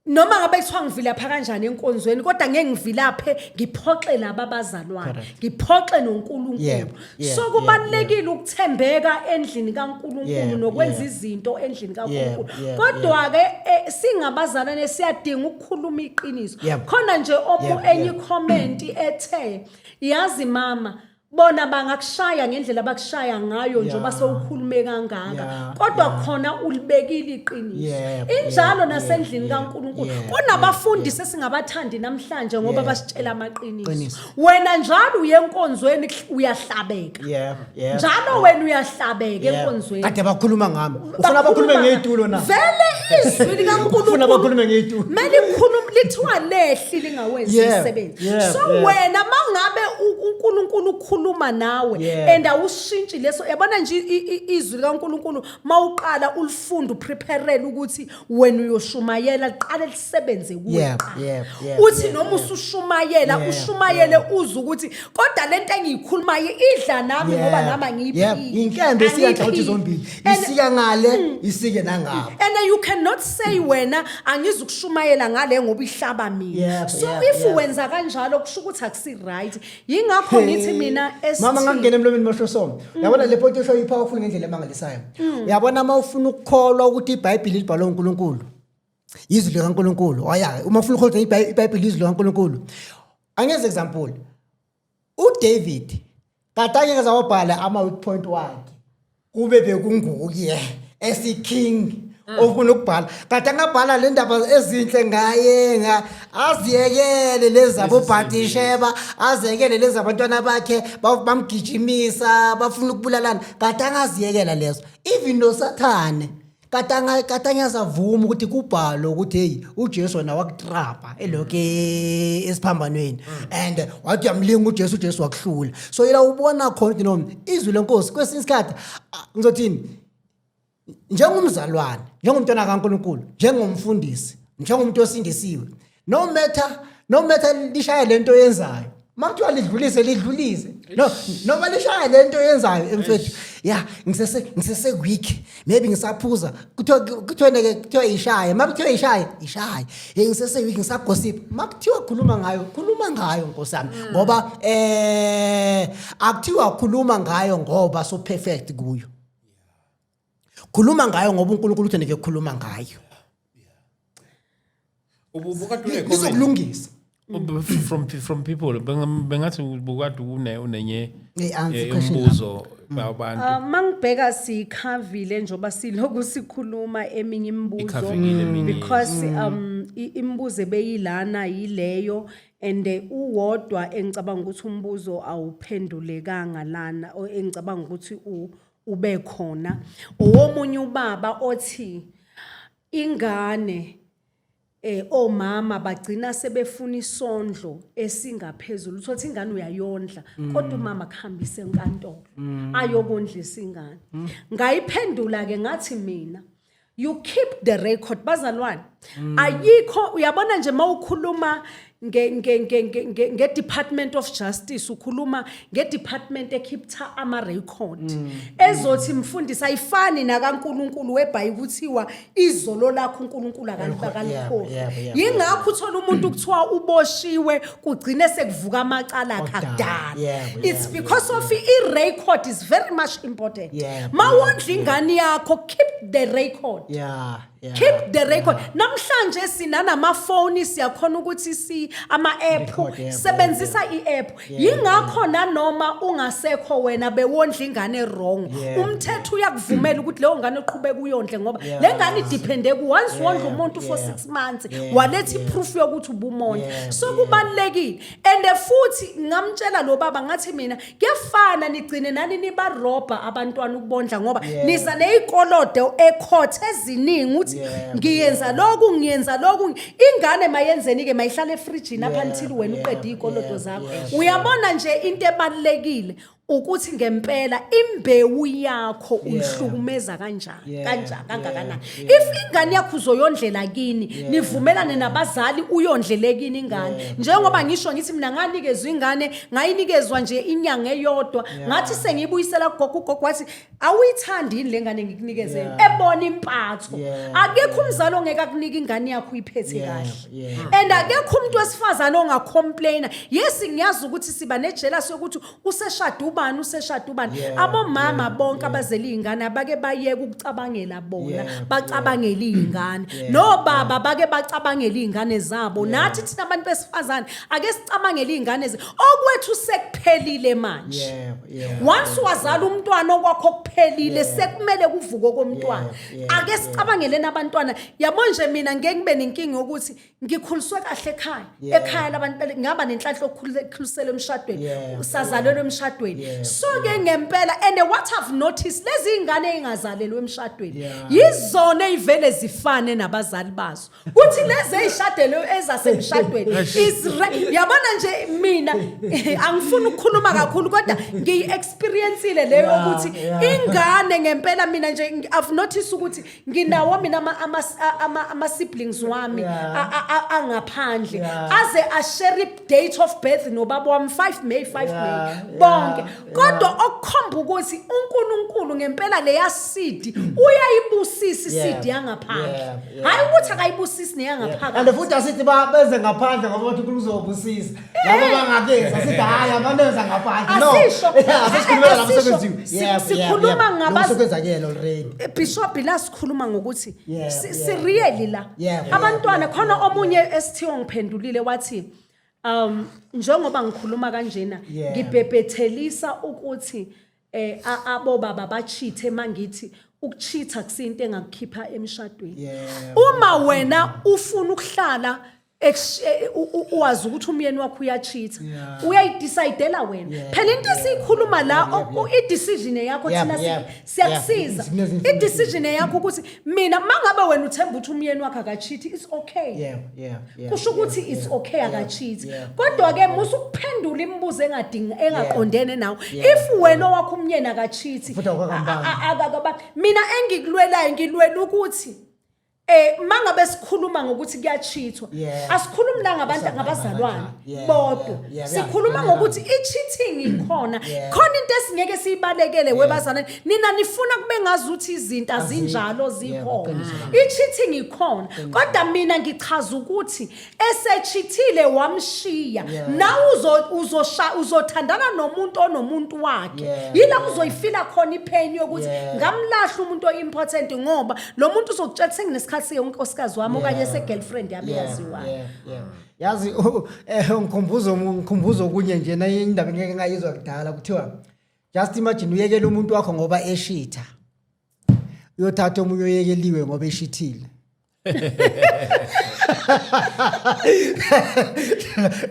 noma ngabe kuthiwa ngivilapha kanjani enkonzweni, kodwa ngeke ngivilaphe ngiphoxe laba abazalwane, ngiphoxe noNkulunkulu. So kubalulekile ukuthembeka endlini kaNkulunkulu nokwenza izinto endlini kaNkulunkulu. Kodwa ke singabazalwane siyadinga ukukhuluma iqiniso. Khona nje enye comment ethe, yazi mama, bona bangakushaya ngendlela abakushaya ngayo njengoba sewukhulume kangaka, kodwa khona ulibekile iqiniso. Injalo nasendlini kaNkulunkulu. Kunabafundisi esingabathandi namhlanje ngoba basitshela amaqiniso. Qiniso. Wena njalo uye enkonzweni uyahlabeka. Njalo wena uyahlabeka enkonzweni. Kade bakhuluma ngami, ufuna bakhulume ngeyitulo na? Vele izwi likaNkulunkulu Ufuna bakhulume ngeyitulo. Mele likhuluma, lithiwa lehli lingawenzi umsebenzi. So wena mangabe uNkulunkulu ukhuluma nawe and awushintshi leso, yabona nje izwi likaNkulunkulu mawuqala ulifunda upreparele ukuthi wena uyoshumayela, liqale lisebenze kuwe kuqala. Uthi noma usushumayela, ushumayele uze ukuthi kodwa lento engiyikhulumayo idla nami ngoba nami angiyiphili. Inkembe isika nhlangothi Angiyiphili. zombili, isika ngale, isike nangapha. And you cannot say wena angizukushumayela ngale ngoba ihlaba mina. So if wenza kanjalo kusho ukuthi akusi right. Yingakho ngithi mina ST. Mama, ngangena emlomeni masho so. Uyabona le point esho i-powerful ngendlela emangalisayo. Uyabona uma ufuna ukukholwa ukuthi iBhayibheli libhalwe uNkulunkulu, izwi likaNkulunkulu. Oya, uma ufuna ukukholwa iBhayibheli izwi likaNkulunkulu. Angenze example. uDavid kade angeke zawabhala ama weak point wakhe kube bekunguye esi-king ofuna ukubhala, kade angabhala le ndaba ezinhle ngaye, aziyekele lezi zabo Bathsheba, aziyekele lezi abantwana bakhe bamgijimisa bafuna ukubulalana, kade angaziyekela lezo. Even noSathane. Katanya savuma ukuthi kubhalwe ukuthi hey, uJesu wena wakutrapa elokhu esiphambanweni and wathi uyamlinga uJesu, uJesu wakuhlula. So yila ubona khona ukuthi no, izwi lenkosi kwesinye isikhathi, ngizothini, njengomzalwane, njengomntwana kaNkulunkulu, njengomfundisi, njengomuntu osindisiwe, no matter lishaya lento oyenzayo, makuthiwa lidlulise, lidlulise. No, noma lishaya lento oyenzayo, emfethu, ya, ngisese weak, maybe ngisaphuza, kuthiwa neke kuthiwa ishaye, makuthiwa ishaye, ishaye. Hey, ngisese weak, ngisagossip, makuthiwa khuluma ngayo, khuluma ngayo, nkosi yami, ngoba akuthiwa khuluma ngayo ngoba so perfect kuyo. Khuluma ngayo ngoba uNkulunkulu uthi nike khuluma ngayo. Ubukade une comment Izokulungisa. From people bengathi ubukade unenye Answer question. Umbuzo babantu. Mangibheka sikhavile njengoba siloku sikhuluma eminye imibuzo Ikhavikile eminye. because imibuzo ebeyilana yileyo and uwodwa engicabanga ukuthi umbuzo awuphendulekanga lana engicabanga ukuthi ube khona owomunye ubaba othi ingane omama bagcina sebefuna isondlo esingaphezulu, uthola ingane uyayondla kodwa umama kuhambise enkantolo ayokondlisa ingane. Ngayiphendula ke ngathi mina, you keep the record, bazalwane. Ayikho, uyabona nje mawukhuluma nge Department of Justice, ukhuluma nge department ekhipha ama record ezothi mfundisi ayifani nakaNkuluNkulu webhayi, kuthiwa izolo lakho uNkulunkulu akalibakaliphofu. Yingakho uthola umuntu kuthiwa uboshiwe, kugcine sekuvuka amacala akhe Okudala. akudala. It's because of i-record is very much important. Mawondla ingane yakho, keep the record. Keep the record. Namhlanje sinanamafoni, siyakhona ukuthi si ama-app Record, sebenzisa i-app. Yingakho nanoma ungasekho wena bewondla ingane wrong, umthetho uyakuvumela ukuthi leyo ngane uqhubeke uyondle ngoba le ngane idepende ku once wondla umuntu for 6 months, waletha i-proof yokuthi ubumondla. So kubalulekile. And futhi ngamtshela lo baba ngathi mina kuyafana nigcine nani nibarobha abantwana ukubondla ngoba niza ney'kolodo ecourt eziningi uthi ngiyenza lokhu, ngiyenza lokhu. Ingane mayenzeni-ke? Mayihlale efrijini up until wena uqede iy'kolodo zakho. Uyabona nje, into ebalulekile ukuthi ngempela imbewu yakho uyihlukumeza kanjani, kanjani, kangakanani. If ingane yakho uzoyondlela kini, nivumelane nabazali, uyondlele kini ingane. Njengoba ngisho ngithi mina nganikezwa ingane, ngayinikezwa nje inyanga eyodwa, ngathi sengiyibuyisela kugogo, ugogo wathi, "Awuyithandi yini le ngane ngikunikeze?" Ebona impatho. Akekho umzali ongeke akunika ingane yakho uyiphethe kahle. And akekho umuntu wesifazane ongacomplaina. Yes, ngiyazi ukuthi siba nejealous yokuthi useshada ubani, useshada ubani. Abomama bonke abazele iy'ngane abake bayeke ukucabangela bona, bacabangele iy'ngane. Nobaba bake bacabangele iy'ngane zabo. Nathi thina abantu besifazane ake sicabangele iy'ngane okwethu sekuphelile manje. Once wazala umntwana, okwakho kuphelile, sekumele kuvuke komntwana. Ake sicabangeleni abantwana. Yabo nje, mina ngeke ngibe nenkinga yokuthi ngikhuliswe kahle ekhaya, ekhaya labantu ngaba nenhlanhla yokukhulisela emshadweni, sazalelwa emshadweni. So ke ngempela, and what I've noticed, lezi ingane ey'ngazalelwe emshadweni yizona ey'vele zifane nabazali bazo, kuthi lezi ey'shadelwe ezasemshadweni yabona nje, mina angifuni ukukhuluma kakhulu kodwa ngiyi-experiencile leyo ukuthi ingane ngempela, mina nje I've noticed ukuthi nginawo mina ama-siblings wami angaphandle aze ashare date of birth nobaba wami, 5 May, 5 May bonke, kodwa okukhomba ukuthi uNkulunkulu ngempela leya seed uyayibusisa, iseed yangaphandle. Hayi ukuthi akayibusisi neyangaphakathi. And futhi asithi beze ngaphandle ngoba bathi uNkulunkulu uzobusisa labo bangakezi. Asithi hayi, abantu benza ngaphandle, no. Asisho. Yeah, asisikhulumela lapho Asisho. sekwenziwe. Sikhuluma Sokwenzakele already. Bishop, la sikhuluma ngokuthi si really la abantwana khona. Omunye esithiwa ngiphendulile wathi njengoba ngikhuluma kanjena ngibhebhethelisa ukuthi abobaba bachithe, mangithi ukuchitha kusinto engakukhipha emshadweni. Uma wena ufuna ukuhlala. Uwazi ukuthi umyeni wakho uyachitha, uyayidecidela wena phela into esiyikhuluma la, i-decision yakho. Thina siyakusiza. I-decision yakho ukuthi mina mangabe wena uthemba ukuthi umyeni wakho akachithi, it's okay. Kusho ukuthi it's okay, akachithi. Kodwa ke musa ukuphendula imibuzo engadingi, engaqondene nawe. If wena owakho umyeni akachithi, Futhi awukakambambi. Mina engikulwelayo, ngilwela ukuthi mangabe sikhuluma ngokuthi kuyachithwa, asikhulumi la ngabantu, ngabazalwane bodwa. Sikhuluma ngokuthi i-cheating ikhona. Khona into esingeke siyibalekele, webazalwane. Nina nifuna kube ngazuthi izinto azinjalo, zikhona. Qiniso lapho. I-cheating ikhona, kodwa mina ngichaza ukuthi esechithile wamshiya, nawe uzothandana nomuntu onomuntu wakhe. Yila uzoyifila khona ipain yokuthi ngamlahla umuntu o-important, ngoba lo muntu uzokutshela senginesikhathi seyonkosikazi wami okanye se-girlfriend yami eyaziwayo. Yeah. Yazi, ngikhumbuza okunye nje, naye indaba engeke ngayizwa kudala. Kuthiwa just imagine uyekela umuntu wakho ngoba eshitha, uyothatha omunye oyekeliwe ngoba eshithile.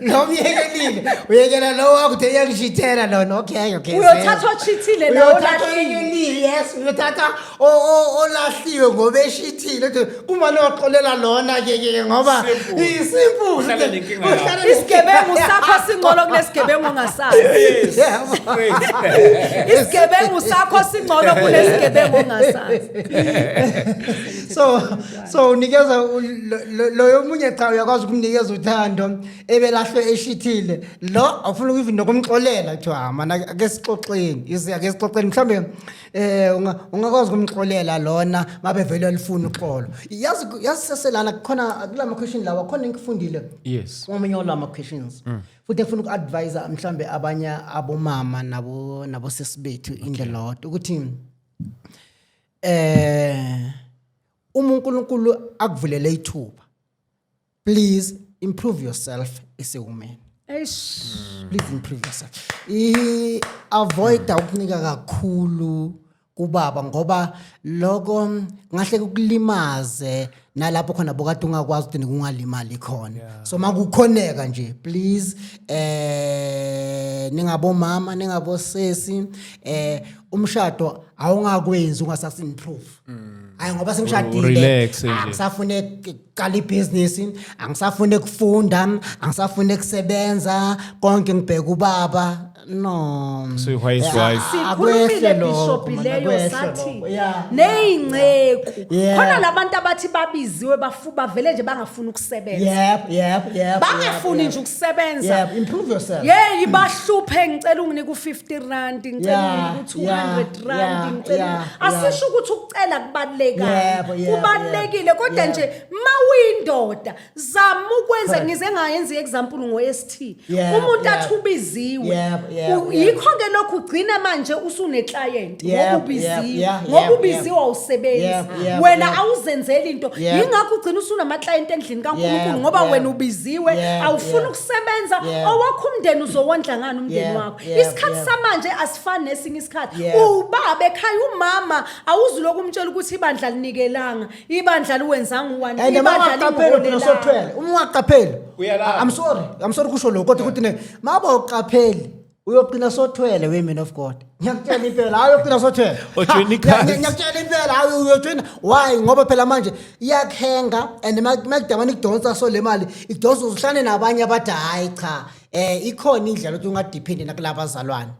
Lo myekelile, uyekela lo wakho, uthi uyangishithela lona. Okay. Uyothatha ochithile nawe. Uyothatha olahlile. Oyekelile, yes, uyothatha olahliwe ngoba eshithile. Uthi kumane waxolela lona ke ke ngoba Simple. isimple. Uhlale nenkinga yakho. Uhlale. Isigebengu sakho singcono kunesigebengu ongasazi. Isigebengu sakho singcono kunesigebengu ongasazi. So unikeza loyo munye, cha, uyakwazi ukumnikeza uthando ebelahlwe eshithile. Lo awufuna even nokumxolela, kuthiwa, "Ah, mana, ake sixoxeni ake sixoxeni." Mhlambe ungakwazi ukumxolela lona mabe vele alifuna uxolo. Yazi seselana khona kulama question lawa, khona engifundile omunye walama questions, futhi ngifuna uku-advise mhlambe abanye abomama nabo sesibethu in the Lord ukuthi uma uNkulunkulu akuvulele ithuba, please improve yourself as a woman. Eish. Please improve yourself. I avoid ukunika kakhulu kubaba, ngoba lokho ngahle kukulimaze nalapho khona bokade ungakwazi ukuthi kungalimali khona. So makukhoneka nje, please, ningabomama, ningabosesi, umshado awungakwenzi ungasasi improve. Hayi ngoba sengishadile, Relax nje. angisafune ukuqala ibhizinisi, angisafune ukufunda, angisafune ukusebenza, konke ngibheka ubaba. No. So why his wife? Sikhulumile, Akwehle lokho, Bishop, man, leyo akwehle sathi lokho. ney'nceku khona labantu abathi babiziwe, bavele nje bangafuni ukusebenza, bangafuni nje ukusebenza. Yep, improve yourself. Yeyi, bahluphe, "Ngicela unginike u-50 rand, ngicela unginike u-200 rand, ngicela." Asisho ukuthi ukucela kubalulekanga. Kubalulekile, kodwa nje ma uyindoda, zama ukwenza. Ngize ngayenza i-example ngo-ST. Umuntu athi ubiziwe. Yikho-ke lokhu ugcina manje usune-client ngoba ubiziwe. Ngoba ubiziwe, awusebenzi. Wena awuzenzeli into. Yingakho ugcina usunama-client endlini kaNkulunkulu, ngoba wena ubiziwe, awufuni ukusebenza. Owakho umndeni uzowondla ngani umndeni wakho? Isikhathi samanje asifani nesinye isikhathi. Ubaba ekhaya, umama, awuzuloku umtshela ukuthi ibandla linikelanga, ibandla liwenzanga u-one, And uma ibandla ungaqapheli ugcina lingiholelanga. sothwele. Uma ungaqapheli. Uyalamba. I'm sorry. I'm sorry kusho lokho, kodwa ukuthi ne maba uqapheli uyogcina sothwele, women of God. Ngiyakutshela impela, hayi, uyogcina sothwele. Ujoyina i-cult. Ngiyakutshela impela, hayi, uyojoyina. Why? Ngoba phela manje iyakhenga and makudamane ikudonsa, so le mali idonsa uhlane nabanye abathi hayi cha, ikhona indlela ukuthi ungadepend nakulabazalwane.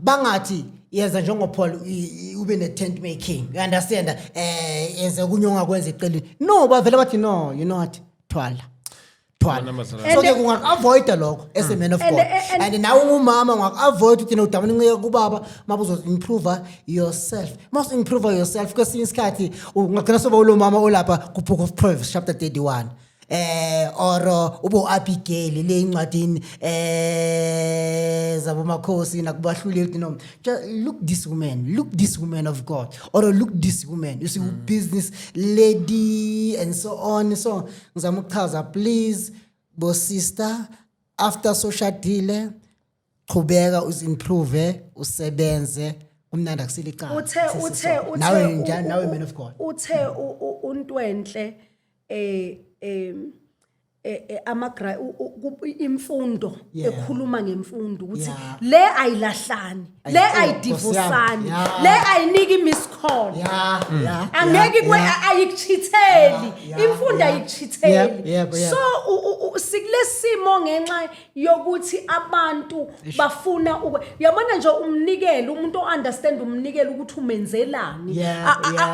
Bangathi yenza njengoPaul, ube ne-tent making, you understand, yenze kunye ongakwenza eceleni. No, bavele bathi, "No, you know what, thwala, thwala." Amantombazane. So ke ungaku-avoida lokho as a man of God. And nawe ungumama ungaku-avoid ukuthi udamane uncike kubaba. Mabe uzo-improve yourself, must improve yourself. Kwesinye isikhathi ungagcina soba ulo mama olapha ku-Book of Proverbs chapter 31, or ube u-Abigail le incwadini zabomakhosi nakubahluleli. No, just look this woman, look this woman of God, or look this woman, you see, business lady and so on. So ngizama ukuchaza, please bo sister, after soshadile, qhubeka uzi-improve, usebenze, kumnandi, akusilicala. Uthe Nawe njani nawe, man of God? Uthe uNtwenhle imfundo ekhuluma ngemfundo ukuthi le ayilahlani, le ayidivosani, le ayiniki miss call, angeke kwe ayikuchitheli imfundo, ayikuchitheli. Yep, yep, yep. So sikulesimo ngenxa yokuthi abantu bafuna uyabona nje umnikelo, umuntu o-understand umnikelo ukuthi umenzelani,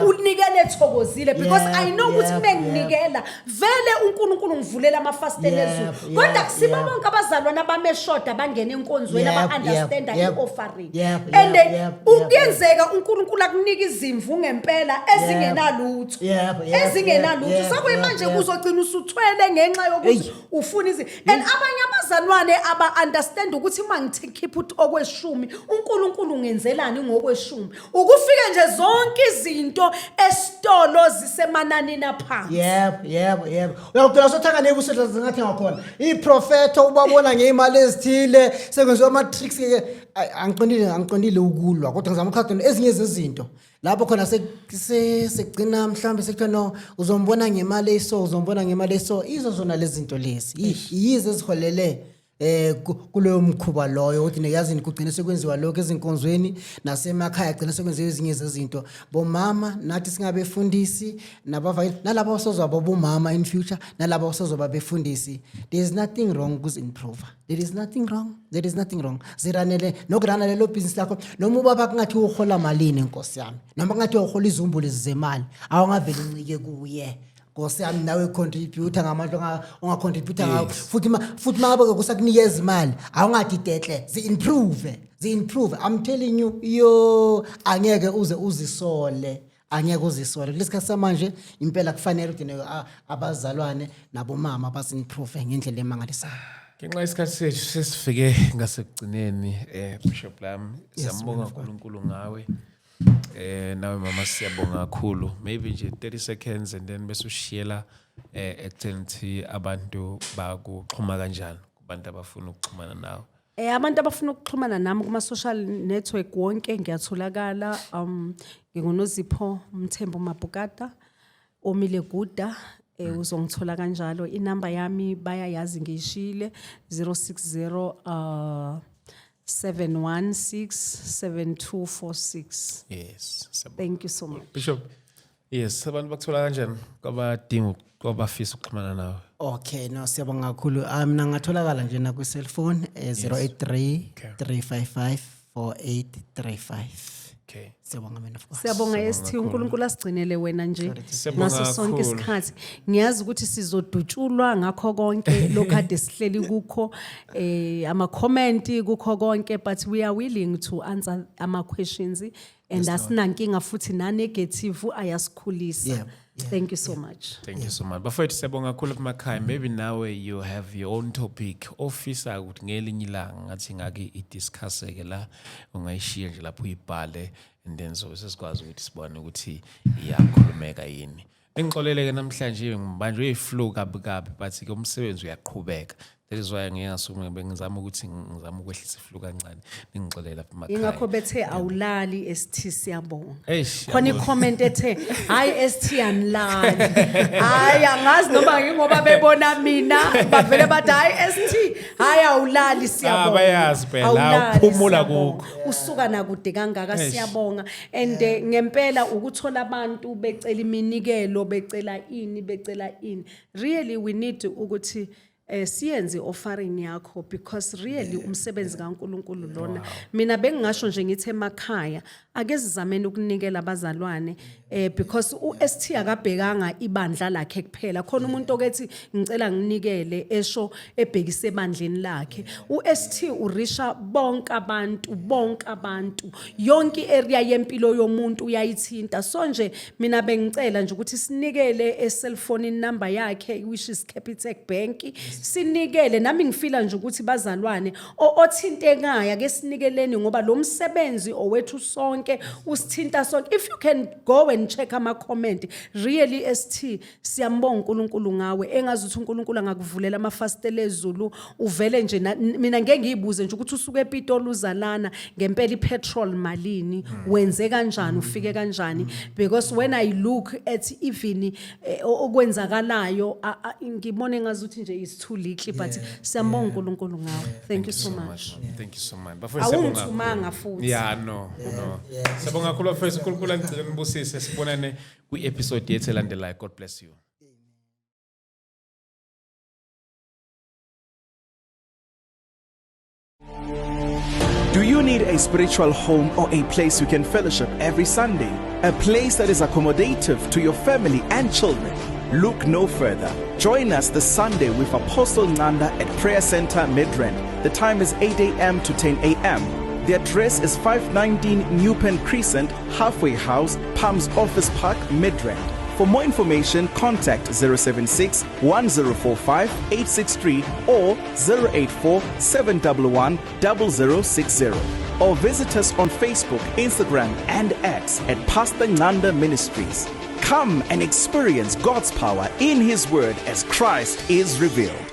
unikele ethokozile because I know ukuthi menginikela vele uNkulunkulu ngivulela amafasitela ezulu, kodwa kusibo bonke abazalwane abameshoda bangena enkonzweni aba-understanda i-offering and kuyenzeka uNkulunkulu akunika izimvu ngempela ezingenalutho, ezingenalutho. Sekuyimanje kuzogcina usuthwele ngenxa yokuthi ufuna and abanye abazalwane aba-understand ukuthi uma ngithi khipha uthi okweshumi, uNkulunkulu ungenzelani ngokweshumi. Ukufika nje zonke izinto esitolo zisemananini aphansi. Yebo, uyakugcina sothenga ney'busiso zingathenga khona iprofetho, ubabona ngey'mali ezithile, sekwenziwa ama-tricks ke. Ayi, angiqondile ukulwa, kodwa ngizama ukuchaza ezinye zezinto lapho khona sekugcina mhlawumbe sekuthiwa no, uzombona ngemali eyiso, uzombona ngemali eyiso. Izo zona lezi zinto lezi yizo eziholele kuloyo mkhuba loyo ukuthi neyazini kugcine sekwenziwa lokho ezinkonzweni nasemakhaya, gcine sekwenziwa ezinye zezinto. Bomama nathi singabefundisi nabavangeli nalabo abasozoba bomama in future nalabo abasozoba befundisi, there is nothing wrong ukuzi-improve. There is nothing wrong, there is nothing wrong. Ziranele nokurana lelo bhizinisi lakho, noma ubaba kungathi uhola malini, nkosi yami, noma kungathi uhola izumbulu zemali, awungavele uncike kuye, nkosi yami. Nawe contribute ngamandla ungacontribute ngawo. Futhi mangabe kusakunikeza imali, awungathi dehle, zi-improve, zi-improve. I'm telling you, yo, angeke uze uzisole, angeke uzisole. Kulesi sikhathi samanje impela kufanele ukuthi abazalwane nabomama basi-improve ngendlela emangalisayo. Ngenxa yesikhathi sethu sesifike ngasekugcineni, Bishop lami, siyambonga uNkulunkulu ngawe. Nawe mama, siyabonga kakhulu. Maybe nje 30 seconds and then bese ushiyela ekutheni ukuthi abantu bakuxhuma kanjani, kubantu abafuna ukuxhumana nawe. Abantu abafuna ukuxhumana nami kuma social network wonke ngiyatholakala, nginguNozipho Mthembu Mabhukata Omile Guda, uzongithola kanjalo. Inamba yami bayayazi, ngiyishile, 060 716 7246. Yes. Siyabonga. Thank you so much. Bishop. Yes, abantu bakuthola kanjani kwabadinga, kwabafisa ukuxhumana nawe? Okay, no, siyabonga kakhulu. Mina ngatholakala nje na kwi-cellphone 083 355 4835. Siyabonga mina, of course. Siyabonga ST, uNkulunkulu asigcinele wena nje Siyabonga ngaso sonke kakhulu. isikhathi. Ngiyazi ukuthi sizodutshulwa ngakho konke lokhu ade sihleli kukho, ama comment kukho konke, but we are willing to answer ama questions and asinankinga futhi na negative ayasikhulisa. Thank you so much. Thank you so much. Bafowethu, siyabonga kakhulu emakhaya. Maybe nawe you have your own topic ofisa ukuthi ngelinye ilanga ngathi ngake idiscuss-ke la, ungayishiya nje lapho uyibhale and then so sesikwazi ukuthi sibone ukuthi iyakhulumeka yini. Ningixolele-ke namhlanje ngibanjwe i-flu kabi kabi, but ke umsebenzi uyaqhubeka. That is why ngike ngasukume, bengizama ukuthi ngizama ukwehlisa i-flu kancane. Ningixolele lapha emakhaya. Ingakho bethe awulali ST, siyabonga. Eish, Khona yabona. i-comment ethe hayi ST anilali. Hayi, angazi noma ngingoba bebona mina bavele bathi hayi ST, hayi awulali, siyabonga. Ah, bayazi phela, Awulali, uphumula siyabonga. kukho. Usuka nakude kangaka. Eish. Siyabonga and ngempela ukuthola abantu becela iminikelo, becela ini, becela ini, really we need ukuthi siyenze offering yakho because really umsebenzi kaNkuluNkulu lona. Mina bengingasho nje ngithi emakhaya ake sizameni ukunikela abazalwane because uST akabhekanga ibandla lakhe kuphela. Khona umuntu okethi ngicela nginikele, esho ebhekise ebandleni lakhe. uST urisha bonke abantu, bonke abantu, yonke area yempilo yomuntu uyayithinta. So nje mina bengicela nje ukuthi sinikele e-cellphone number yakhe, which is Capitec Bank. Sinikele, nami ngifila nje ukuthi bazalwane othintekayo ake sinikeleni ngoba lo msebenzi owethu sonke. sonke, usithinta sonke. If you can go and check ama comment, really ST, siyambonga uNkulunkulu ngawe. Engazuthi uNkulunkulu angakuvulela amafasitela ezulu, uvele nje mina ngeke ngiyibuze nje ukuthi usuke ePitoli uzalana ngempela, ipetrol malini, wenze kanjani, ufike kanjani, because when I look at even okwenzakalayo, ngibone ngazuthi nje is too little, but siyambonga uNkulunkulu ngawe. Thank you so much. Thank you so much. Bafowethu, siyabonga. Awungithumanga futhi. Yeah, no. Siyabonga kakhulu, bafowethu. uNkulunkulu angigcine, nibusise. Sibonane kwi-episode yethu elandelayo. God bless you. Do you need a spiritual home or a place you can fellowship every Sunday? A place that is accommodative to your family and children? Look no further. Join us this Sunday with Apostle Nanda at Prayer Center Midrand. The time is 8 a.m. to 10 a.m. The address is 519 Newpen Crescent, Halfway House, Palms Office Park, Midrand. For more information, contact 076 1045 863 or 084 711 0060. Or visit us on Facebook, Instagram, and X at Pastor Nanda Ministries. Come and experience God's power in His Word as Christ is revealed.